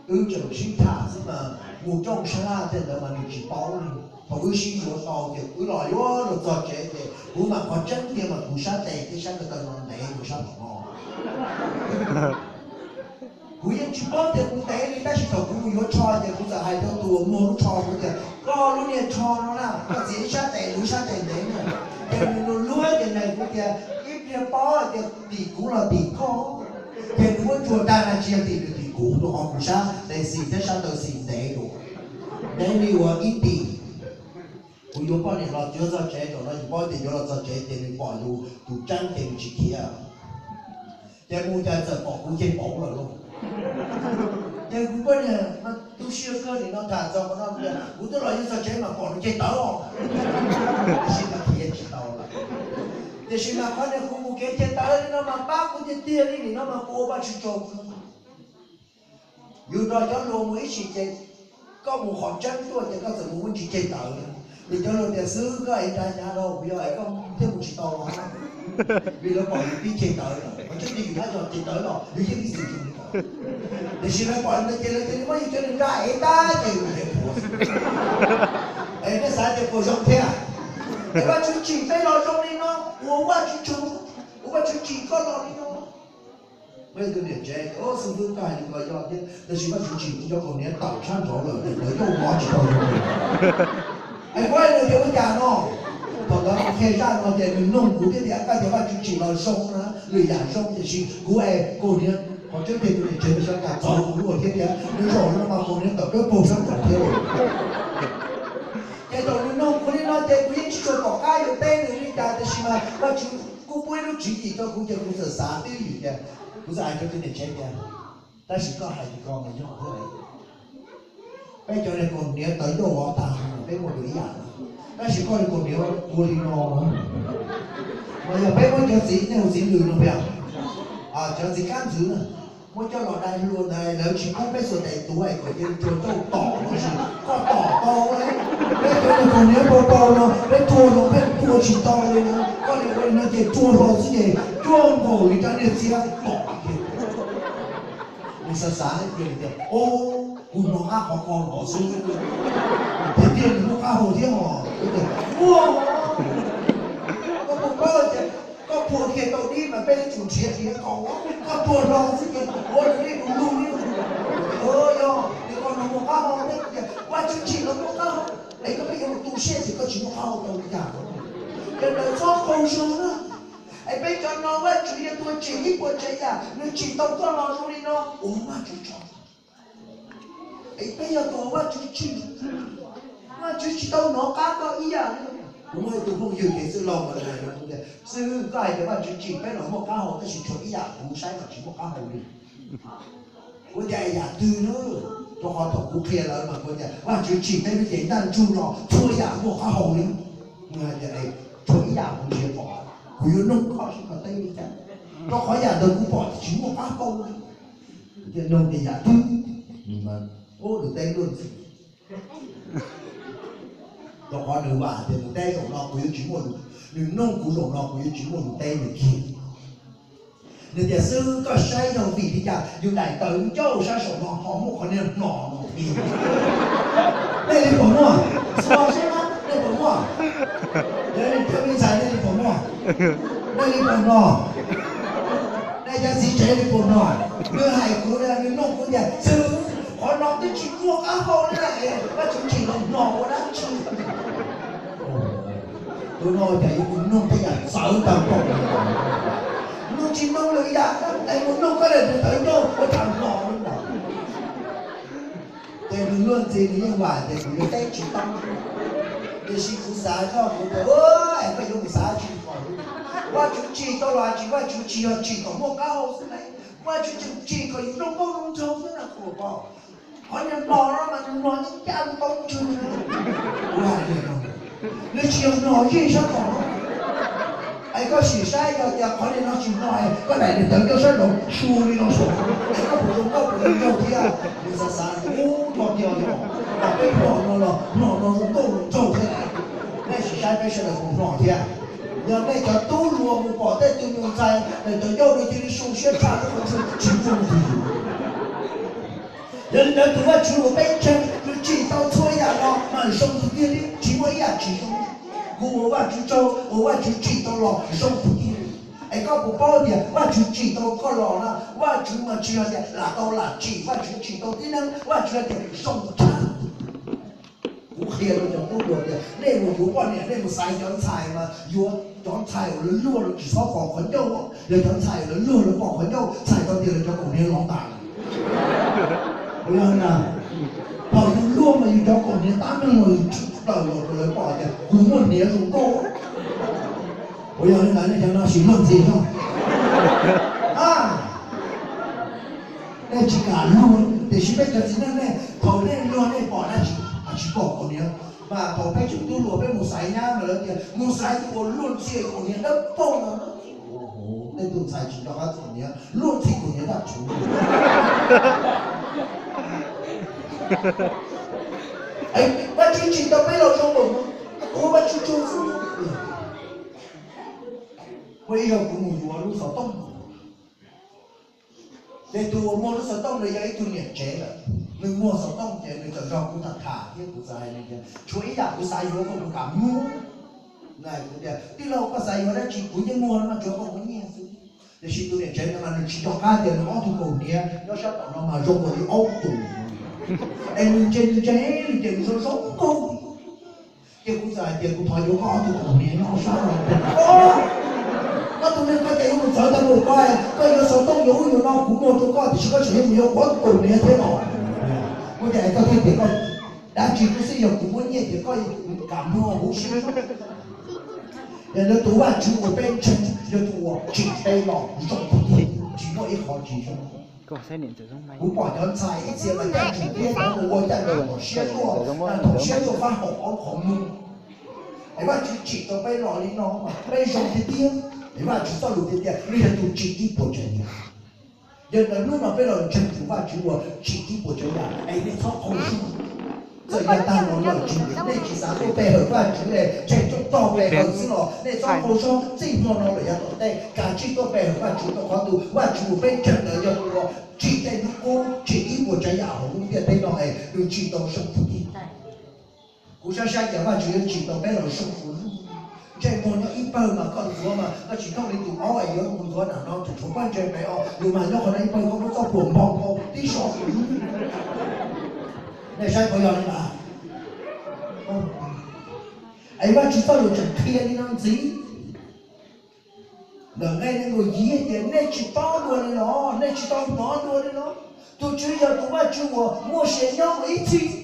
wb tseem sib tham xwb mas mus rooj sab laj tej ntawd mas nws tsis paub li. Thaum wb sib yuav tau ces wb los yuav los txog tsev ces kuv mam qhov tseeb tiag mas kuv sab tes thiab sab ko taw no ntev dua sab tom no. Kuv yeej tsis paub tias kuv ntev li, tab sis thaum kuv mus yuav tsho ces kuv txawm hais rau tus uas muag lub tsho, kuv tias, koj lub niag tsho no na, koj txiav ib sab tes, kuv ib sab tes ntev na. Ces nws luag luag ces nws kuv tias, ib pliag paub tias tim kuv los tim koj. Ces nws muab tsuas tag na, tsis yog tim nws tim kuv, rau qhov kuv sab tes xis thiab sab taw xis ntev dua, ntev li uas ib tim. Kuv yuav poj niam los yuav txog tsev, thaum no yus paub tias yuav los txog tsev ces nws pom yus tus tseeb ces nws tsis khiav. Ces mus cas txawm pom kuv ceg pauv lawm lauj. Ces kuv poj niam mas tu siab kawg li no, tham txog qhov no tias kuv twb los yuav txog tsev mas pom nws ceg tawv os. Tab sis nws khiav tsis tau lawm. Tiam sis mas qhov niag kuv mus kev ceg tawv li no mas pab kuv tiag tiag li, nim no mas kuv ua Vajtswv tsaug kawg. Yus nrog cov hluas mus ib sim ces koj mus qhov tseeb tuaj ces koj txawm mus muab ntsis ceg tawv. Ces cov hluas tias xwb koj ev nra hnyav rau kuv yog es koj thiaj mus tsis tau los. Vim lawv pom yus pib ceg tawv lawm, qhov tseeb tiag yus tab yog ceg tawv los yus yeej ib txwm zoo li ko. Tiam sis lawv pom li ntawd ces lawv cia li muab yus cov niag nra ev tag ces yus mus ev puav xwb. Es nej xav tias puas zoo thiab? Es Vajtswv tsim peb los zoo li no, ua Vajtswv tsaug, ua Vajtswv tsim koj los li no. Muaj ib tug niam tsev, xib fwb, koj hais li ko yog thiab, tab sis Vajtswv tsim kuv cov kaus hniav tawm sab nraud lawm, tes tawv coj vov tsis tau zoo li. Es kuv hais nws tias ua cas no? Thaum ntawd kuv qhia zaj no ces nws noog kuv thiab tias koj tias Vajtswv tsim los zoo na, lwm yam zoo, tiam sis kuv es kaus hniav, qhov tseeb tiag tus niam tsev ntawd xav cas txov kuv luaj thiab tias nws zaum no mas kaus hniav tawm dawb paug sab nraud thiab lauj. Ces thaum nws noog kuv li no ces kuv yeej tsis tshua pom qab yuav teb nws li cas, tiam sis mas Vajtswv kuj pub ib lub tswv yim rau kuv ces kuv txawm xav twj ywm tias, kuv txawm hais rau tus niam tsev tias, tab sis koj hais li ko mas yog thiab. Peb cov niag kaus hniav tawv ncauj vov tag, peb muaj dua ib yam no. Tab sis koj niag kaus hniav ua li no, mas yog peb muab cov txiv, nej hu txiv lws no peb, cov txiv kab ntxwv na, muab coj los dai hlua ntawd lawv tsis pub peb xuas tes tuav es kom cia li rua ncauj tom no, tab sis koj tom tau. Peb cov niag kaus hniav pau pau no peb rua los pheej rua tsis tau li na, koj niag ua li no ces rua hlo xwb ces cuag nkaus li rab niag txiab tom kiag. Nws xav xav ib pliag tias, o, kuv hnov qab qhov ko los xwb. Tiag tiag nws muaj qab hau thiab os. Kuv tias, muaj, koj puas paub tias koj phua kiag tau dib mas peb Peb tsum nrhiav nrhiav qaum, koj tuag hlo xwb ces ua rau nej du lug li. Yog tias koj no muaj qab hau, peb tias Vajtswv tsim los muaj qab hau, es koj peb yuav mus tu siab tias koj tsis muaj qab hau tau li cas. Yog ntawd txhob qaug zog na. Es peb cov no Vajtswv yog tus tsim ib puas tsav yam, nws tsim tau koj los zoo li no, ua Vajtswv tsaug. Es peb yog tus Vajtswv tsim, Vajtswv tsis tau hnov qab koj ib yam li. Kuv muaj ib tug phooj ywg kev xwb laus mas nws hais rau kuv tias, xib hwb, koj hais tias Vajtswv tsim peb los muaj qab hau, tab sis tshuav ib yam kuv saib mas tsis muaj qab hau li. Kuv tias yam twg na? Rau qhov thaum kuv qhia lawv mas kuv tias Vajtswv tsim peb lub cev ntaj ntsug los txhua yam muaj qab hau li. Nws hais tias, tshuav ib yam kuv tsis pom, kuv yuav nug koj seb koj teb li cas, rau qhov yam ntawd kuv pom tsis muaj qab hau li. Kuv tias nug tias yam twg? Nws teb luag ntxhi. Rau qhov nws vam tias nws teb zaum no kuv yuav tsis muaj, nws nug kuv zaum no kuv yuav tsis muaj lus teb nws kiag. Nws tias, xib hwb, koj saib yog vim li cas yus daim tawv ncauj sab saum no ho muaj qhov niag hno no thiab? Nej li puas muaj? Txhua sab na, nej puas muaj? Yog nej cov me ntxhais nej li puas muaj? Nej li puas mlog? Nej cov txiv tsev li puas mlog? Nws hais kuv, nws nug kuv tias, xib hwb, qhov no twb tsis muaj qab hau li, Vajtswv tsim los hno ua dab tsi? Tus no cas yuav mus nug tej yam txawv tag npaum li. Nug tsis nug lwm yam, es mus nug koj daim tawv ncauj ua cas hno li no. Ces nws luag ntxhi, nws yeej vam tias kuv yuav teb tsis tau. Tiam sis kuv xav zoj, kuv tias, es koj yuav mus xav tsis pom. Vajtswv tsim tau los tsis, Vajtswv tsis yog tsim kom muaj qab hau xwb ne, Vajtswv tseem tsim kom yus zoo nkauj zoo nraug xwb na, kuv pom. Qhov niag hno no mas nws hno ncaj ncaj li qoob ntswg na. Kuv hais tias, nws tsis yog hno yeej sab tod. Es koj sim saib, yog tias qhov niag no tsis hno, koj daim niag tawv ncauj sab nraud su li no saum, es koj puas zoo nkauj puas zoo nraug thiab? Nws xav xav, ub, hno tiag yog, peb hno no los hno no zoo nkauj zoo nraug thiab. Nej sim saib peb sawv daws puas hno thiab? Yog nej cov tub hluas mus pom tej tus me ntxhais daim tawv ncauj no cia li su siab tshaj lub qhov ntxwg tsis muaj tus. Yog li ntawd tus Vajtswv uas peb ntseeg, nws tsim tau txhua yam los mas zoo tiag tiag li, tsis muaj ib yam tsis zoo. Kuv ua Vajtswv tsaug uas Vajtswv tsim tau los zoo tiag tiag. Es koj puas paub tias Vajtswv tsim tau koj los na, Vajtswv mas tsis yog tias lam tau lam tsim, Vajtswv tsim tau tib neeg, Vajtswv hais tias zoo tshaj. Kuv qhia rau cov tub hluas tias nej mus yuav poj niam nej mus xaiv cov ntxhais mas yuav cov ntxhais uas lawv luag lawv tsis txhob pom qhov ncauj, yog cov ntxhais uas lawv luag lawv pom qhov ncauj txhais tau tias lawv cov kaus hniav lov tas lawm. Puas yog li ntawd? Thaum yus luag mas yus cov kaus hniav tab meeg los yus tshwm plaws los rau lawv pom tias kuv muaj hniav zoo nkauj. Puas yog li ntawd? Nej cov no sim luag ntxhi no. Nej tsis kam luag, tiam sis peb cov txiv neej nej thaum nej luag nej pom dab tsi? Tsis pom kaus hniav. Mas thaum peb tseem tub hluas peb mus xaiv nyab mas lawv tias mus xaiv tus uas luag ntxhi kaus hniav dawb paug no. Tej tug ntxhais tsis nco qab txog hniav, luag ntxhi kaus hniav dab tsi. Vajtswv tsim tau peb los zoo npaum no, ua Vajtswv tsaug xwb. Muaj ib zaug kuv mus yuav lub xov tooj, ces tus uas muag lub xov tooj ntawd yog ib tug niam tsev lawm, nws muag xov tooj ces nws txawm nrog kuv tham tham thiab kuv txawm hais nws tias tshuav ib yam kuv xav yuav koj puas kam muab? Nws hais kuv tias tij laug, koj xav yuav dab tsi kuv yeej muag no mas, tsuav koj muab nyiaj xwb. Tiam sis tus niam tsev no mas nws tsis nco qab tias nws ob tug kaus hniav nyob sab tom no mas zoo nkaus li aub tus, es nws ntse ntse li ces nws zoo zoo nkauj. Ces kuv txawm hais tias kuv thov yuav koj ob tug kaus hniav nyob sab no. Koj tus neeg koj cas yuav mus txawv tag npaum ko, koj yuav xov tooj yuav ub yuav no kuv muag rau koj tiam sis koj tseem yuav mus yuav kuv ob tug kaus hniav thiab no. Kuv tias koj thiaj tias koj dab tsi, kuv xwb yog kuv muab nyiaj tias koj kam muag huv si. Yog li tus Vajtswv uas peb ntseeg yog tus uas tsim peb los zoo tiag tiag, tsis muaj ib qho tsis zoo. Kuv pom cov ntxhais ib txhia mas caij tshwm thiab cov mus ua caij nyoog thaum siab tuaj, thaum siab tuaj fab haum ob qhov muag. Es Vajtswv tsim rau peb los li no mas peb zoo tiag tiag. Es Vajtswv txoj lus tiag tias nws yog tus tsim ib puas tsav yam. Yog li ntawd hnub no peb los ntseeg tus Vajtswv uas tsim ib puas tsav yam, es nej txhob qaug zog. Txawm yog tag los lawm tsis, nej tsis xav tuaj pe hawm Vajtswv es tseg rooj tog pe hawm xwb los nej txhob qaug zog. Txij hmo no lawm yav tom ntej kav tsij tuaj pe hawm Vajtswv, rau qhov tus Vajtswv uas peb ntseeg ntawd yog tus uas tsim tej hnub qub, tsim ib puas tsav yam hauv lub ntiaj teb no es nws tsim tau zoo tiag tiag. Kuv saib saib cas Vajtswv yuav tsim tau peb los zoo ua luaj. Ntsej muag nyob ib kawg mas koj ntxuav mas koj tsis thooj li tus aub es yuav mus ntxuav nram no tus tshuav poj ntseeg pem os, yus mas nyob qhov no ib pawg koj muab txoj pluas npog npog tib so. Nej saib puas yog li ntawd? Es Vajtswv txoj lus tseem qhia li no ntxiv. Ntawm nqe nees nkaum yim hais tias nej tsis paub dua li los, nej tsis tau hnov dua li los. Tus Tswv yog tus Vajtswv uas muaj sia nyob mus ib txhis.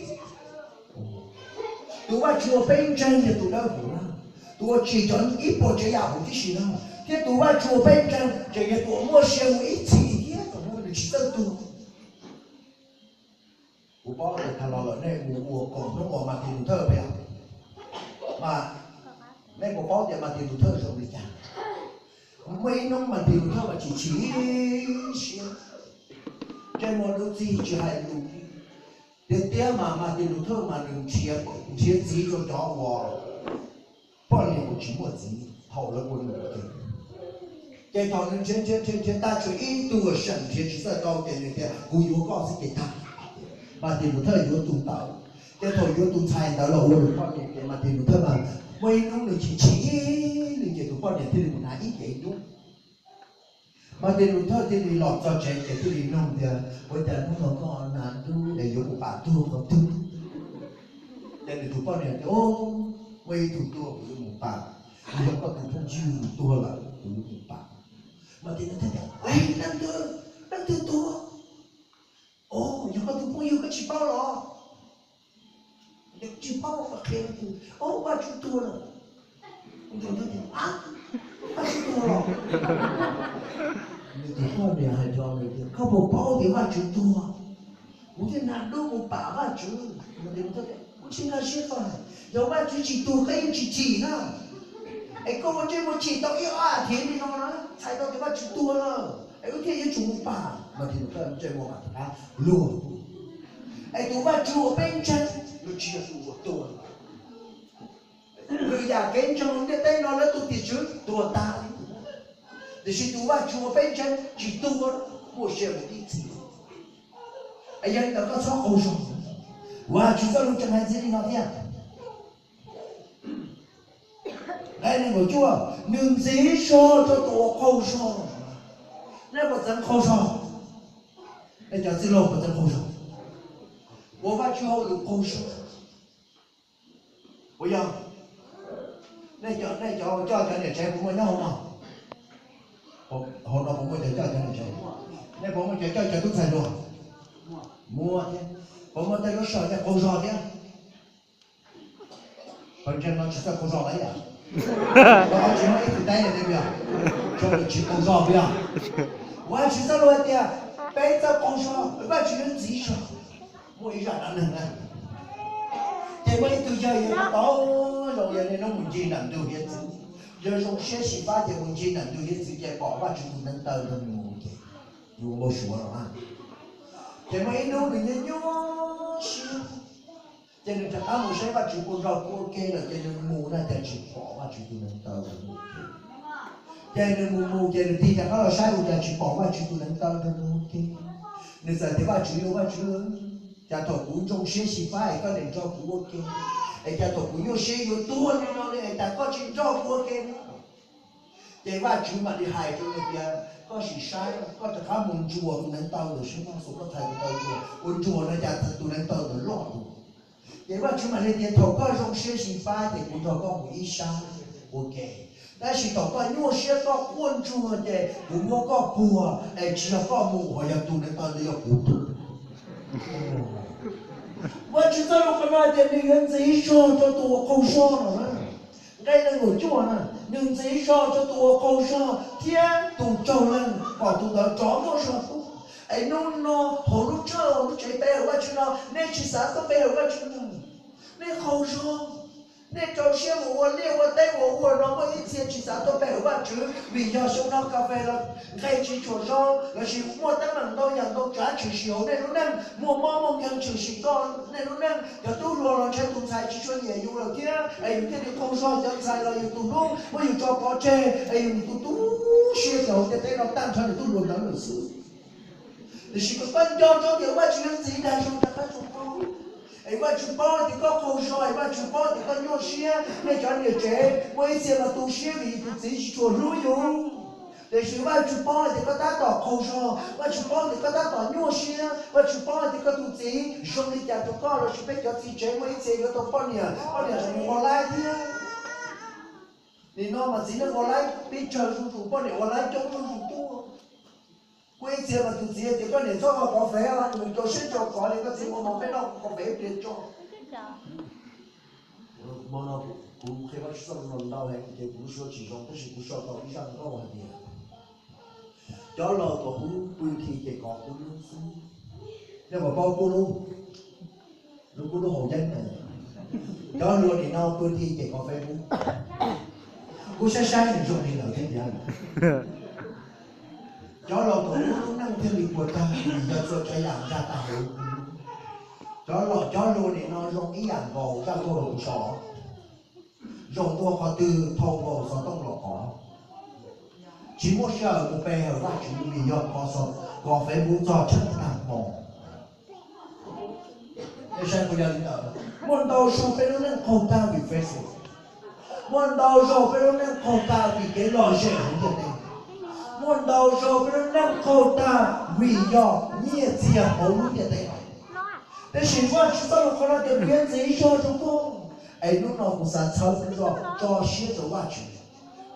Tus Vajtswv uas peb ntseeg yog tus dawb huv na, tus uas tsim cov ib puas tsav yam huv tib si na, thiab tus Vajtswv uas peb ntseeg tseem yog tus uas muaj sia mus ib txhis thiab tsis txawj tuag. Kuv paub tias tag los lawm nej mus ua koom hnub uas Mas Tis Lus Thawj peb, mas nej puas paub tias Mas Tis Lus Thawj zoo li cas? Muaj ib hnub Mas Tis Lus Thawj mas chim chim siab, ntsej muag dub txig tsis hais lus. Tiag tiag mas Mas Tis Lus Thawj mas nws nrhiav txiv rau cov uas poj niam uas tsis muaj txiv thaum lawv ua num. Ces thaum nws nrhiav nrhiav nrhiav nrhiav tag tshuav ib tug uas seem nrhiav tsis txawj tau ces nws tias kuv yuav koj xwb ces tag. Mas Tis Lus Thawj yuav tus ntawd. Ces thaum yuav tus ntxhais ntawd los ua nws poj niam ces Mas Tis Lus Thawj mas muaj ib hnub nws chim chim li ces tus poj niam thiaj li mus hnav ib cev nyuj. Mas Tis Lus Thawj thiaj li los txog tsev ces thiaj li nug tias ua cas hnub no koj hnav dub es yuav mus pam tuag qhov twg? Ces nws tus poj niam tias muaj ib tug tuag kuv yuav mus pam, yog koj tus phooj ywg tuag lawm kuv yuav mus pam. Mas Tis Lus Thawj tias leej twg, leej twg tuag? Yog koj tus phooj ywg koj tsis paub los? Tsis paub, qhia leej twg? Vajtswv tuag lawm. Vaj Tswv tuag los? Nws tus poj niam hais rau nws tias koj puas paub tias Vajtswv tuag? Kuv thiaj hnav dub mus pam Vajtswv. Kuv tsis nkag siab koj hais, yog Vajtswv tsis tuag koj yeej tsis chim na. Es koj ua ntsej muag chim tau ib ob as thiv li no na, txhais tau tias Vajtswv tuag lawm es wb thiaj yuav tsum mus pam. Mas Tis Lus Thawj ntsej muag mas rov qab luag. Es tus Vajtswv uas peb ntseeg nws tsis yog tus uas tuag. Lwm yam kev ntseeg ntiaj teb no lawv tus tim tswv tuag tas li, tiam sis tus Vajtswv uas peb ntseeg tsis tuag, muaj sia mus ib txhis. Es yog li ntawd koj txhob qaug zog. Vajtswv txoj lus tseem hais ntxiv li no thiab. Nqe nees nkaum cuaj, nws ntxiv zog rau tus uas qaug zog. Nej puas txeev qaug zog? Nej cov txwj laug puas txeev qaug zog? Ua Vajtswv hauj lwm qaug zog. Puas yog? Nej cov, nej cov coj cov niam tsev puas muaj nyob hauv no? Hauv no puas muaj cov coj cov niam tsev? Nej puas muaj cov coj cov tub ntxhais hluas? Muaj thiab. Puas muaj tej lub sij hawm nej qaug zog thiab? Pawg ntseeg no tsis txawj qaug zog lawm yom? Tsis muaj ib tug teb li nej puas yog? Tsis qaug zog puas yog? Vajtswv txoj lus hais tias peb txawj qaug zog, Vajtswv yuav ntxiv zog. Muaj ib zaj dab neeg na, ces muaj ib tug yawg yog tau zoo, yog niaj hnub mus ncig nram ntug hiav txwv, yog zoo siab xyiv fab ces mus ncig nram ntug hiav txwv ces pom Vajtswv tus neev taw nrog nws mus ces nws ua npau suav los na. Ces muaj ib hnub nws nyuaj nyuaj siab, ces nws rov qab mus saib Vajtswv puas nrog kuv ua ke lawm, ces nws mus na cas tsis pom Vajtswv tus neev taw nrog nws ua ke. Ces nws mus mus ces nws tig rov qab los saib ua cas tsis pom Vajtswv tus neev taw nrog nws ua ke. Nws txawm tias Vajtswv, yog Vajtswv, cas thaum kuv zoo siab xyiv fab es koj niaj nrog kuv ua ke, es cas thaum kuv nyuaj siab yuav tuag li no li es cas koj tsis nrog kuv ua ke li? Ces Vajtswv mam li hais rau nws tias koj sim saib, koj rov qab mus ntsuas tus neev taw ntawm sab naj xus, koj txhais tus taw ntsuas, ua ntsuas no cas tus neev taw ntawd loj dua. Ces Vajtswv mam li tias thaum koj zoo siab xyiv fab ces kuv nrog koj mus ib sab ua ke, tab sis thaum koj nyuaj siab koj quaj ntsuag ces kuv muab koj puag es tsis yog koj mus ho yog tus neev taw ntawd yog kuv tus. Vajtswv txoj lus qhov no tias nws yuav ntxiv zog rau tus uas qaug zog no na. Nqe nees nkaum cuaj na, nws ntxiv zog rau tus uas qaug zog thiab tus raug leeg kom tus ntawd rov muaj zog tuaj. Es hnub no hauv lub tshawj hauv lub tsev pe hawm Vajtswv no nej tsis xav tuaj pe hawm Vajtswv no, nej qaug zog, nej rau siab mus ua liaj ua teb ua ua no muaj ib txhia tsis xav tuaj pe hawm Vajtswv vim yog xyoo no kas fes los nqe tsis tshua zoo lossis muaj teeb meem ntau yam ntau tsav tshwm sim hauv nej lub neej, muaj mob muaj nkeeg tshwm sim rau nej lub neej, cov tub hluas los ntshai tus ntxhais tsis tshua nyiam yus lawm thiab es yus thiaj li qaug zog, cov ntxhais los yus tus hlub muab yus tso pov tseg es yus tus tu siab ces hauv ntiaj teb no tag nrho nws tub hluas ntawd lawm xwb. Tiam sis kom koj nco ntsoov tias Vajtswv yuav ntxiv dag zog rov qab rau koj. Es Vajtswv paub tias koj qaug zog, es Vajtswv paub tias koj nyuaj siab. Nej cov niam tsev, muaj ib txhia mas tu siab vim tus txiv tsis tshua hlub yus. Tiam sis Vajtswv paub tias koj tab tom qaug zog, Vajtswv paub tias koj tab tom nyuaj siab, Vajtswv paub tias koj tus txiv zoo li cas rau koj. Los sis peb cov txiv tsev muaj ib txhia yuav tau poj niam, poj niam tseem mus ua laib thiab. Nim no mas txiv neej ua laib peb tsawg zuj zus, poj niam ua laib coob zuj zus tuaj. Muaj ib txhia mas tus txiv tias koj niam txhob ua kov fev, nws rau siab nrau qhov li koj txiv ua mov peb noj kov fev ib pliag tso. Hmo no kuv qhia Vajtswv txoj lus ntau heev ces kuv lub suab tsis zoo, tab sis kuv sau tau ib zaj nkauj hais tias cov laus tuam hub pw nthi ces kov kub lub xwb. Nej puas paub kub lub? Lub kub lub haus yeeb na. Cov hluas nim no pw nthi ces kov Facebook. Kuv saib saib nws zoo li lawm thiab tiag. Cov laus tuam hub lub neej thiaj li puas tag vim yog txhua tsav yam nkag tag hauv lub kub. Cov laus cov hluas nim no zoo ib yam nkaus zaj nkauj uas kuv sau. Zaum ntua qhov twg thau nkaus xov tooj los kov. Tsis muaj sij hawm mus pe hawm Vajtswv vim yog kov xov, kov Facebook txog tsheej tag hmo. Nej saib puas yog li ntawd? Muaj ntau zaug peb lub neej qaug tag vim Facebook. Muaj ntau zaug peb lub neej qaug tag vim kev lom zem hauv ntiaj teb. Muaj ntau zaug peb lub neej qaug tag vim yog nyiaj txiag hauv lub ntiaj teb. Tab sis Vajtswv txoj lus qhov no tias kuv yuav ntxiv zog rau koj. Es hnub no kuv xav txhawb koj tso siab rau Vajtswv,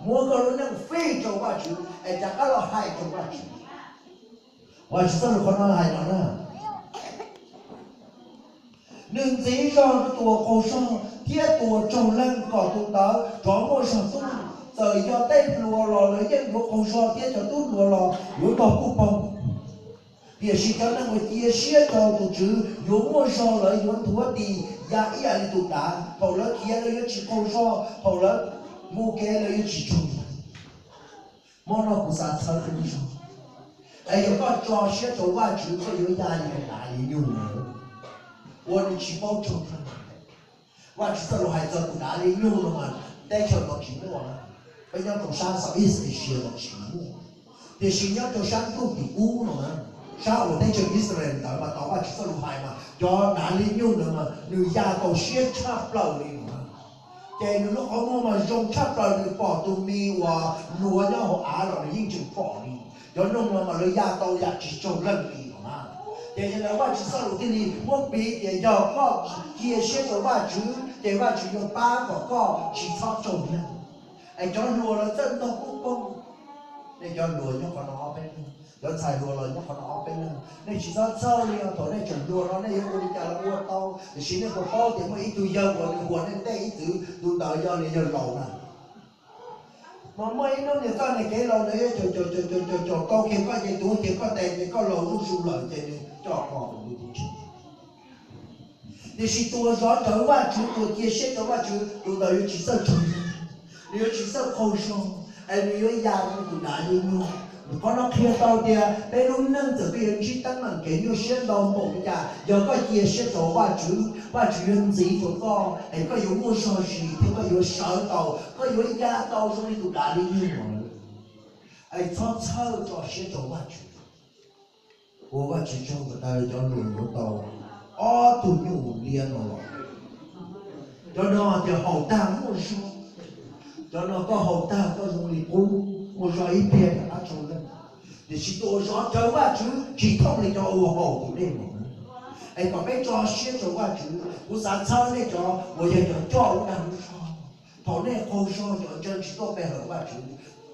muab koj lub neej fij rau Vajtswv es rov qab los hais rau Vajtswv. Vajtswv txoj lus qhov no hais no na: Nws ntxiv zog rau tus uas qaug zog thiab tus uas tsaug leeg kom tus ntawd rov muaj zog tuaj. Txawm yog tej hluas los lawv yeej yuav qaug zog thiab cov tub hluas los yuav tog kuj paug. Tiam sis cov neeg uas cia siab rau tus Tswv yuav muaj zog, lawv yuav nthuav tis ya ib yam li tus dav. Thaum lawv khiav lawv yuav tsis qaug zog, thaum lawv mus kev lawv yuav tsis tsaug zog. Hmo no kuv xav txhawb koj lub zog, es yog koj tso siab rau Vajtswv koj yuav ya li tus dav li nyug ntawd uas nws tsis paub tsaug zog. Vajtswv txoj lus hais txog tus dav li nyug no mas teb chaws no tsis muaj na. Peb nyob rau sab Southeast Asia no tsis muaj. Tiam sis nyob rau sab ntuj tim ub no na, sab uas teb chaws Israel ntawd mas tau Vajtswv txoj lus hais mas cov dav li nyug ntawd mas nws ya tau siab tshaj plaws li no na. Ces nws lub qhov muag mas zoo tshaj plaws, nws pom tus me uas hluas nyob hauv av los nws yeej tseem pom li. Cov noog no mas lawv ya tau yam tsis tsaug leej li no na. Ces yog li ntawd Vajtswv txoj lus thiaj li muab piv tias yog koj cia siab rau Vajtswv ces Vajtswv yuav pab kom koj tsis txhob tsaug leej. Es cov hluas lawv txawj ntog poob poob. Nej cov hluas nyob qhov no ob peb leeg, cov ntxhais hluas los nyob qhov no ob peb leeg, nej tsis txhob txhawj li os. Thaum nej tseem hluas no nej yuav ua li cas los ua tau, tiam sis nej puas paub tias muaj ib tug yawg uas nws huas nej ntej ib txwm, tus ntawd yog nws yawg laus na. Mas muaj ib hnub niag txoj niag kev laus ntawd yuav caum caum caum caum caum tau kiag koj ces tuav kiag koj tes ces koj laus zuj zus lawm ces nws coj koj mus tus tib tsheb. Tiam sis tus uas zov rawv Vajtswv, tus uas cia siab rau Vajtswv, tus ntawd yuav tsis txawj tsaug, nws yuav tsis txawj qaug zog, es nws yuav ya li tus dav li nyug. Qhov no qhia tau tias peb lub neej txawm koj yuav ntsib teeb meem kev nyuaj siab ntau npaum li cas, yog koj cia siab rau Vajtswv, Vajtswv yuav ntxiv rau koj, es koj yuav muaj zog zis thiab koj yuav sawv tau, koj yuav ya tau zoo li tus dav li nyug no. Es txhob txhawj, tso siab rau Vajtswv. Ua Vajtswv tsaug, tag cov hluas yuav tau ob tug nyuj liab no los. Cov no tias haus tag muaj zog, cov no koj haus tag koj zoo li qub, muaj zog ib pliag rov qab tsaug leej. Tiam sis tus uas zov rawv Vajtswv tsis thooj li cov uas haus tus dej no. Es kom peb tso siab rau Vajtswv. Kuv xav txhawb nej cov uas yog cov coj lub dag lub zog, thaum nej qaug zog cov ntseeg tsis tuaj pe hawm Vajtswv,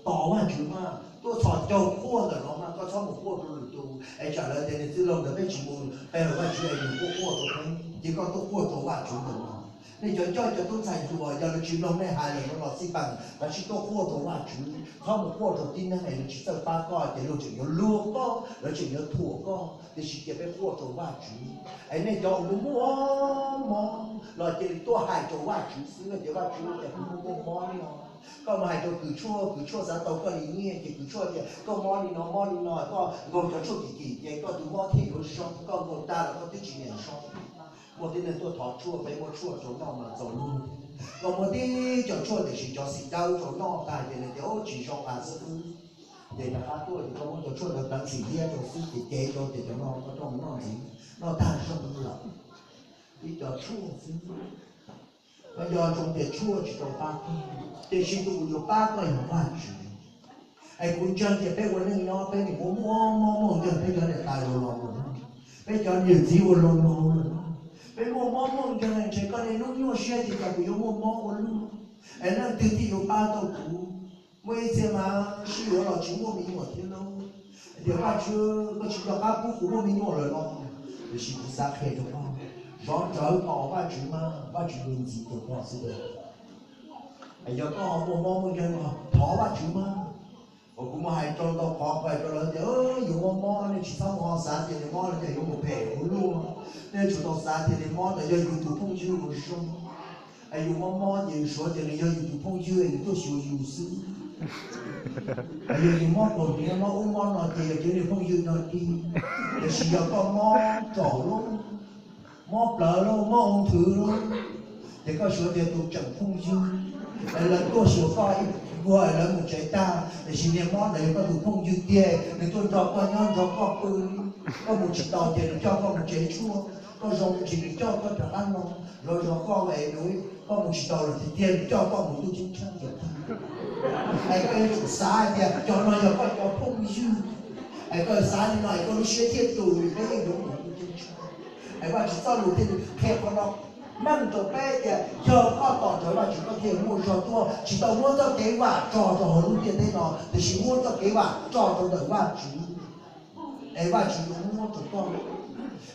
tos Vajtswv mas tuaj txhos caug quaj ntawm no mas, koj txhob mus quaj rau lwm tus es tsam lawv tias niag txwj laug ntawd peb tsis mus pe hawm Vajtswv es nws quaj quaj rau peb, ces koj tuaj quaj rau Vajtswv ntawm no. Nej cov coj cov tub ntxhais hluas, yog lawv tsis mloog nej hais lawm no los xij peem, lawv tsis tuaj quaj rau Vajtswv. Txhob mus quaj rau tib neeg es lawv tsis txawj pab koj ces luag tseem yuav luag koj, lawv tseem yuav thuam koj. Tiam sis cia peb quaj rau Vajtswv. Es nej cov uas muaj muaj mob los cia li tuaj hais rau Vajtswv xwb, tias Vajtswv, cas kuv muaj muaj mob li no. Koj mus hais rau kws tshuaj, kws tshuaj xav tau koj li nyiaj ces kws tshuaj tias koj mob li no mob li no, koj nkaug cov tshuaj kim kim ces koj tus mob thiaj yuav zoo, koj nkaug tag los koj twb tsis niam zoo. Muaj tib neeg tuaj thov tshuaj, peb muab tshuaj rau noj mas txaus luag. Koj muab tib co tshuaj tiam sis cov xim dawb rau noj tag ces nws tias tsis zoo as xwb. Ces rov qab tuaj ces koj muab cov tshuaj ntawd pleev xim liab rau xwb ces cev rau ces cov no koj coj mus noj ntxiv, noj tag zoo lawm. ib co tshuaj xwb. Koj nco ntsoov tias tshuaj tsis tau pab koj, tiam sis tus uas yuav pab koj yog Vajtswv. Es kuv ntseeg tias peb ua neej nyob peb nim muaj muaj mob muaj nkeeg, peb cov niam tais los laus lawm, peb cov niam txiv uas laus laus lawm, peb muaj mob muaj nkeeg, ntshe koj niaj hnub nyuaj siab tias cas kuv yuav muaj mob ua luaj, es leej twg thiaj yuav pab tau kuv? Muaj ib txhia mas sib yuav los tsis muaj me nyuam thiab lauj. Tias Vajtswv, koj tsis nco qab pub kuv muaj me nyuam lawm los? Tiam sis kuv xav qhia rau koj, zov rawv tos Vajtswv mas Vajtswv yuav ntxiv rau koj xwb. Yog koj ho muaj mob muaj nkeeg los thov Vajtswv mas. Uas kuv muaj hais rau ntau qhov, kuv hais rau lawv tias yus mob mob nej tsis txhob mus ho xav tias nws mob no ces yuav mus phem ua luaj. Nej tsum tau xav tias nws mob ntawd yog yus tus phooj ywg uas zoo. Es yus mob mob ces yus suav tias nws yog yus tus phooj ywg es nws tuaj xyuas yus xwb. Es yog yus mob kaus hniav mob ub mob no ces yog cov niag phooj ywg no dig. Tiam sis yog koj mob raum lub, mob plawv lub, mob ua nthwv lub, ces koj suav tias tus tseem phooj ywg, es lawv tuaj xyuas koj ib vuag es lawv mus tsev tag, tiam sis niag mob ntawd yog koj tus phooj ywg tiag, nws tuaj nrog koj nyob nrog koj pw. Koj mus tsis tau ces nws coj koj mus tsev tshuaj, koj zoo tsis nws coj koj rov qab los, zov zov koj es nws, koj mus tsis tau lawm tiag tiag nws coj koj mus ntuj ceeb tsheej. Es koj yuav tsum xav hais tias cov no yog koj cov phooj ywg, es koj xav li no es koj lub siab thiaj tus, peb yeej yuav mus ntuj ceeb tsheej. Es Vajtswv txoj lus thiaj li qhia qhov no meej rau peb tias yog koj tos rawv Vajtswv koj thiaj muaj zog tuaj, tsis tau muab txoj kev vam tso rau hauv lub ntiaj teb no, tiam sis muab txoj kev vam tso rau ntawm Vajtswv. Es Vajtswv yuav muab rau koj,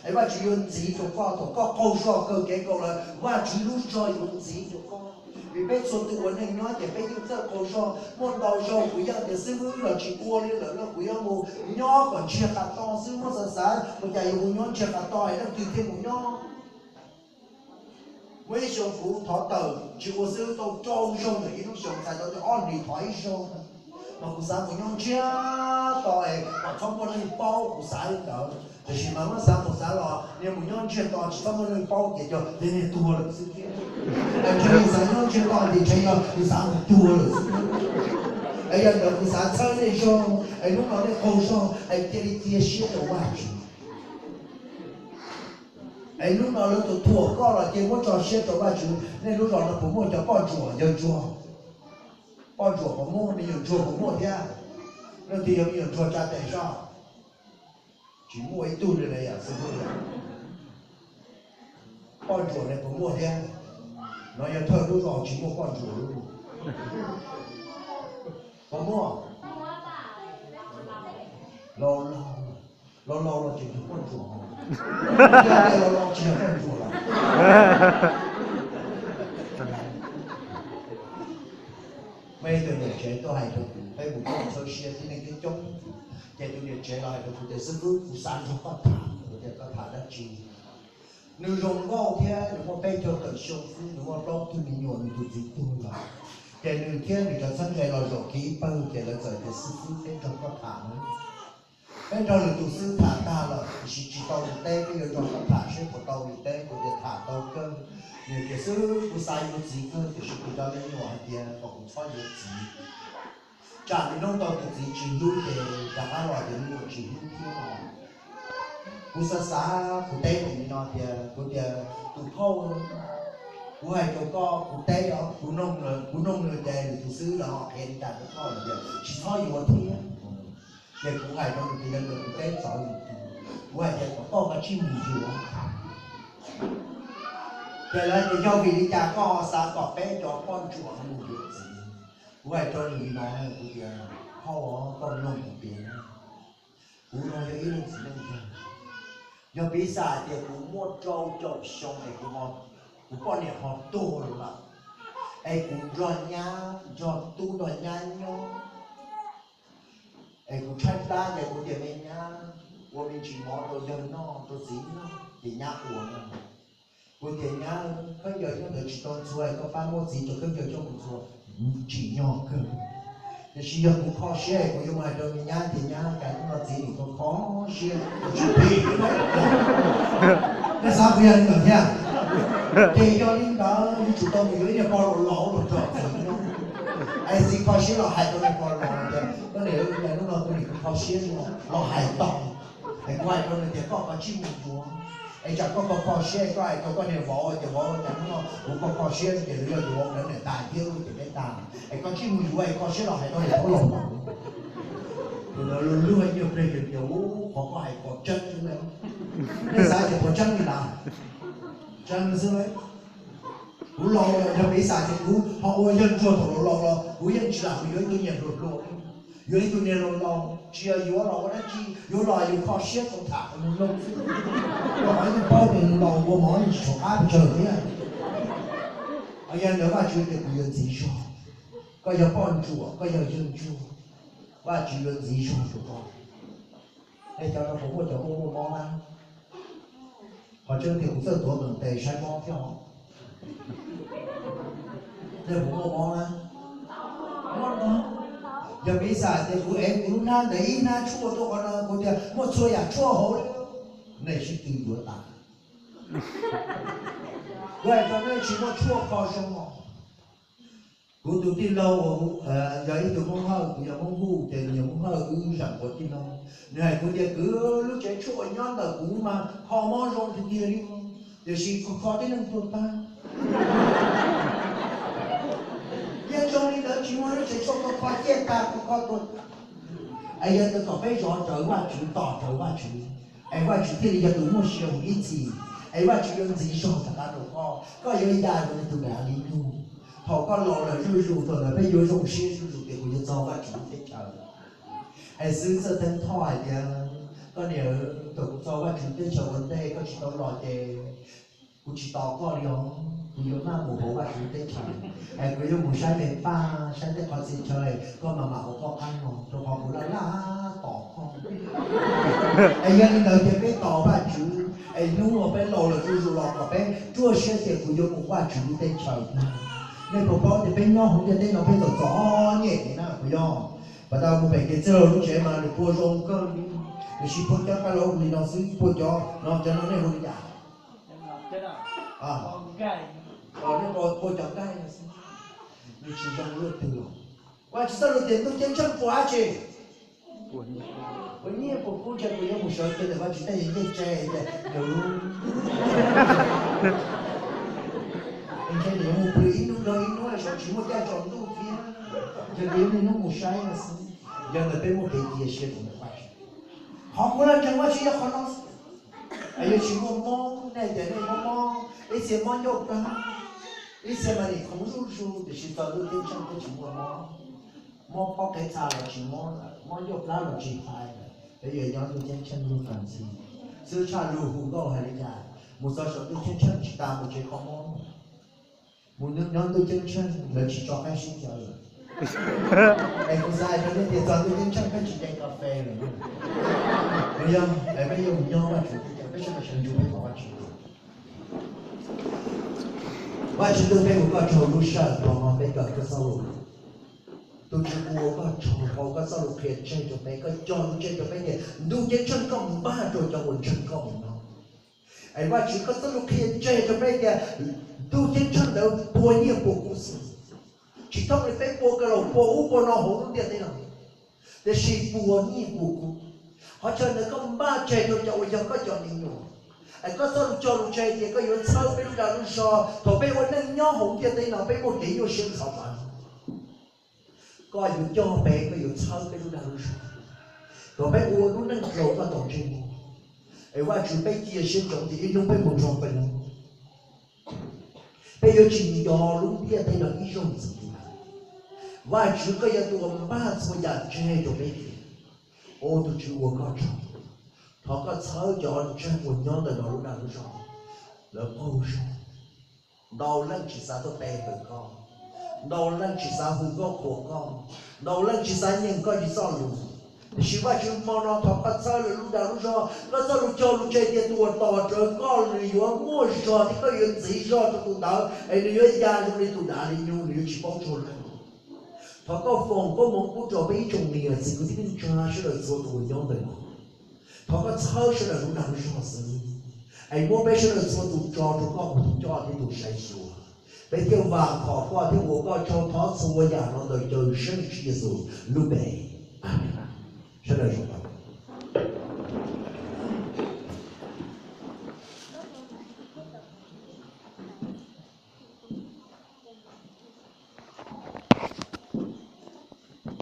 es Vajtswv yuav ntxiv rau koj, thaum koj qaug zog kawg kev nkaus lawm Vajtswv lub zog yuav ntxiv rau koj. Vim peb txhua tus ua neej nyob ces peb yeej txawj qaug zog, muaj ntau zaug kuv yeej tias xib fwb los tsis ua li lawm no kuv yuav mus nyob kom ntsiag qas to xwb, muab xav xav ua cas yuav mus nyob ntsiag qas to es leej twg thiaj mus nyob. Muaj ib xyoo kuv thov tawm tsis ua xib fwb tau rau zaug ntawm ib lub xyoo, txhais tau tias ob hlis thov ib zaug, mas kuv xav mus nyob ntsiag to es kom txhob muaj neeg paub, kuv xav li ntawd. Tiam sis mas muab xav mus xav los niag mus nyob ntsiag to tsis txhob muaj neeg paub ces cov niag tuag lawm xwb thiab. Ntshe yus xav nyob ntsiag to ces ntshe yog yus xav mus tuag lawm xwb. Es yog ntawd kuv xav txhawb nej zog, es hnub no nej qaug zog es cia li cia siab rau Vajtswv. Es hnub no lawv tus thuam koj los cia muab tso siab rau Vajtswv. Nej lub zos no puas muaj cov poj ntsuam yawg ntsuag? Poj ntsuam puas muaj, me nyuam ntsuag puas muaj thiab? Leej twg yog me nyuam ntsuag tsa tes soj? Tsis muaj ib tug li na yom, xib fwb yom. Poj ntsuam ne puas muaj thiab? No yog thawj lub zos tsis muaj poj ntsuam lub. Puas muaj? Laus laus, laus laus los tseem yog poj ntsuam, laus laus tsis yog poj ntsuam lawm. Muaj ib tug niam tsev tuaj hais rau kuv, peb mus poj txhawb siab tib neeg coob coob, ces tus niam tsev los hais rau kuv tias xib fwb, kuv xav nrog koj tham. Kuv tias koj tham dab tsi? Nws zoo nkauj thiab nws muaj peb caug tawm xyoo xwb, nws muaj plaub tug me nyuam, nws tus txiv tuag lawm. Ces nws thiab nws cov txheeb ze los zaum kiag ib pawg ces lawv txawm tias xib fwb, peb nrog koj tham na. Peb nrog nws tus xib fwb tham tag lawm tiam sis tsis tau nws teb, peb yuav nrog koj tham seb puas tau nws teb. Kuv tias tham tau kawg. Nws tias xib fwb, kuv xav yuav txiv kawg tiam sis kuv cov me nyuam hais tias kom kuv txhob yuav txiv. Tsam nws noj tau tus txiv tsis hlub ces rov qab los tias me nyuam tsis hlub thiab no. Kuv xav xav kuv teb nws li no tias, kuv tias tus phauj, kuv hais rau koj, kuv teb os, kuv noog nws ces nws tus xib fwb los ho qhia li cas rau koj lawm tias tsis txhob yuav thiab. Ces kuv hais rau nws tias yog li kuv teb txawv nws, kuv hais tias kom koj kav tsij mus yuav. Ces lawv tias yog vim li cas koj xav kom peb cov poj ntsuam mus yuav txiv? Kuv hais rau nws li no, kuv tias phauj, koj mloog kuv piav, kuv no yog ib leej txiv neej yawg. Yog piv xam hais tias kuv muaj rau caum xyoo es kuv poj niam ho tuag lawm, es kuv nrog nyab nrog tub nrog nyab nyob, es kuv tshaib plab ces kuv tias me nyab, ua me ntsis mov rau yawg noj rau txiv noj ces nyab ua no. Kuv tias nyab, khaub ncaws nyob ntawd tsis tau ntxhua, koj pab muab txiv rau khaub ncaws coj mus ntxhua. Tsim nyog kawg. Tiam sis yog kuv kho siab kuv yuav mus hais rau me nyab tias nyab, cas hnub no txiv nim kho kho siab, tsis phem li no. Nej xav kuv yog li ntawd thiab? Ces yog li ntawd yuav tsum tau mus yuav ib niag pog laus laus los rau txiv nyob. Es txiv kho siab los hais rau niag pog laus tias koj niam, hnub no kuv nim kho siab los hais tau. Es kuv hais rau nws tias koj kav tsij mus yuav. Es tsam koj kho kho siab koj hais rau koj niam vauv tias vauv, cas hnub no kuv kho kho siab ces lawv yog yuav lawv niam tais thiab ces peb tag. Es koj tsij mus yuav es kho siab los hais rau niam vauv laus. Tus ntawd luag luag ib nyuag pliag ces tias, ub, qhov koj hais pom tseeb xwb na. Nej xav tias pom tseeb li ntawd, tseeb xwb. Kuv laus lawm, yog piv xam tias kuv ho ua yawg ntsuag thaum laus laus los kuv yeej tsis lam mus yuav ib tug niam hluas hluas, yuav ib tug niam laus laus, tsis yog yuav los ua dab tsi, yuav los yus kho siab tau tham mus loo xwb. Koj qhov yeej paub tias laus ua mov yeej tsis tshua qab pes tsawg thiab. Yog ntawd Vajtswv tias kuv yuav ntxiv zog, koj yog poj ntsuam, koj yog yawg ntsuag, Vajtswv yuav ntxiv zog rau koj. Nej cov no puas muaj cov muaj muaj mob na? Qhov tseeb tiag kuv txawj tuav nqes tes saib mob thiab os. Nej puas muaj mob na? Mob no. Yog piv xam tias kuv ev kuv lub hnab ntawd ib hnab tshuaj tuaj qhov no, kuv tias muaj txhua yam tshuaj hauv li, nej sib tw yuav tas. Kuv hais rau nej tsis muaj tshuaj kho zoo os. Kuv tus tij laug yog ib tug Hmoob Hawj, kuv yog Hmoob Huj, ces nws yog Hmoob Hawj, wb zam npua tij laug. Nws hais kuv tias kwv, lub tsev tshuaj uas nyob ntawm kuv mas kho mob zoo tiag tiag li, tiam sis kho kho tib neeg tuag tag. Yeej zoo li ntawd, tsis muaj lub tsev tshuaj kho kho ciaj tag, kho kho tuag tag. Es yog tias kom peb zov rawv Vajtswv, tos rawv Vajtswv, es Vajtswv thiaj li yog tus muaj sia mus ib txhis, es Vajtswv yuav ntxiv zog rov qab rau koj, koj yuav ya zoo li tus dav li nyug. Thaum koj laus lawm zuj zus, thaum ntawd peb yuav zoo siab zuj zus tias kuv yuav txog Vajtswv lub teb chaws. Es xwb txawj Theeb Thoj hais tias, koj niam, thaum kuv txog Vajtswv teb chaws ua ntej koj tsis tau los ces kuv tsis tos koj li os, kuv yuav maj mus hauv Vajtswv teb chaws, es kuv yuav mus saib me paj, saib tej qhov txhia chaw, koj mam mam ua koj qab no, rau qhov kuv laj laj tos koj. Es yog li ntawd ces peb tos Vajtswv, es hnub uas peb laus lawm zuj zus los kom peb ruaj siab tias kuv yuav mus Vajtswv lub teb chaws. Nej puas paub tias peb nyob hauv ntiaj teb no peb txom txom nyem li na, puas yog? Pas tas mus pem kev txwj laug lub tsev mas nws pua zoo kawg li, tiam sis pua cov kab laub li no xwb, pua cov no, cov no nej hu li cas? Nej pua cov nqaij no xwb, nws tsis zoo luaj twg los. Vajtswv txoj lus tias ntuj ceeb tsheej puas dab tsi? Puas nyiaj puas kub, ntshe kuv yuav mus sawv kiag ntawm Vajtswv tej nyiaj tsev tias, ntshe nws yuav mus pw ib hnub dhau ib hnub los saum tsis muaj caij tsaus ntuj thiab, ntshe kuv yuav niaj hnub mus saib no xwb. Yog ntawd peb muaj kev cia siab rau ntawm Vajtswv. Qhov kuv los ntseeg Vajtswv yog qhov no. Es yuav tsis muaj mob, nej tias nej mob mob, ib txhia mob ncauj plab, ib txhia mas nim khoov zuj zus, tiam sis txog ntuj ceeb tsheej peb tsis muaj mob. Mob pob qev txha los tsis mob lawm, mob ncauj plab los tsis hais lawm, peb yuav nyob ntuj ceeb tsheej lub qab ntxiv. Xwb tshaj lus hu nkauj hais li cas, mus txog saum ntuj ceeb tsheej tsis tas mus tsev kho mob. Mus nyob ntuj ceeb tsheej lawv tsis tso qaib sib cav lawm. Es kuv xav hais rau nej tias txog ntuj ceeb tsheej peb tsis cai kas fes lawm. Yog peb yuav mus nyob Vajtswv teb chaws, peb sawv daws sawv ntsug peb thov Vajtswv. Vajtswv ntuj, peb ua koj tsaug lub sij hawm no peb kawm koj txoj lus. Tus Tswv, kuv ua koj tsaug rau koj txoj lus qhia tseg rau peb, koj cog lus tseg rau peb tias ntuj ceeb tsheej koj npaj rau cov uas ntseeg koj mus no. Es Vajtswv, koj txoj lus qhia tseg rau peb tias ntuj ceeb tsheej ntawd pua nyiaj pua kub xwb, tsis thooj li peb pua kawg los pua ub pua no hauv lub ntiaj teb no, tiam sis pua nyiaj pua kub. Qhov chaw ntawd koj npaj tseg rau cov uas yog koj cov me nyuam. Es koj txoj lus cog lus tseg tias koj yuav txhawb peb lub dag lub zog thaum peb ua neej nyob hauv ntiaj teb no peb muaj kev nyuaj siab ntxhov plawv. Koj yuav cog peb, koj yuav txhawb peb lub dag lub zog kom peb ua lub neej dlaus koj tau ntsej muag. Es Vajtswv, peb cia siab ntsoov tias ib hnub peb mus nrog koj nyob, peb yuav tsis nco lub ntiaj teb no ib zaug ntxiv li. Vajtswv, koj yog tus uas npaj txhua yam tseg rau peb tiag. Ua tus Tswv ua koj tsaug, thov koj txhawb cov ntseeg uas nyob ntawm no lub dag lub zog, lawv qaug zog. Ntau leej tsis xav tuaj pe ntawm koj, ntau leej tsis xav hu nkauj qhuas koj, ntau leej tsis xav nyeem koj txoj lus. Tiam sis Vajtswv, hmo no thov koj txhawb lawv lub dag lub zog, koj txoj lus cog lus tseg tias tus uas tos rawv koj nws yuav muaj zog thiab koj yuav ntxiv zog rau tus ntawd es nws yuav ya zoo li tus dav li nyug, nws yuav tsis paub tsuag leej. Thov koj foom koob hmoov pub rau peb ib tsoom niam txiv kwv tij neej tsa sawv daws txhua tus uas nyob ntawm no. Thov koj txhawb sawv daws lub dag lub zog xwb, es muab peb sawv daws txhua tus tso rau koj ua tus coj thiab tus saib xyuas, peb thiaj vam khom koj thiab ua koj tsaug. Thov txhua yam no ntawm Cawmseej Tswv Yexus lub npe, Amees. Sawv daws zoo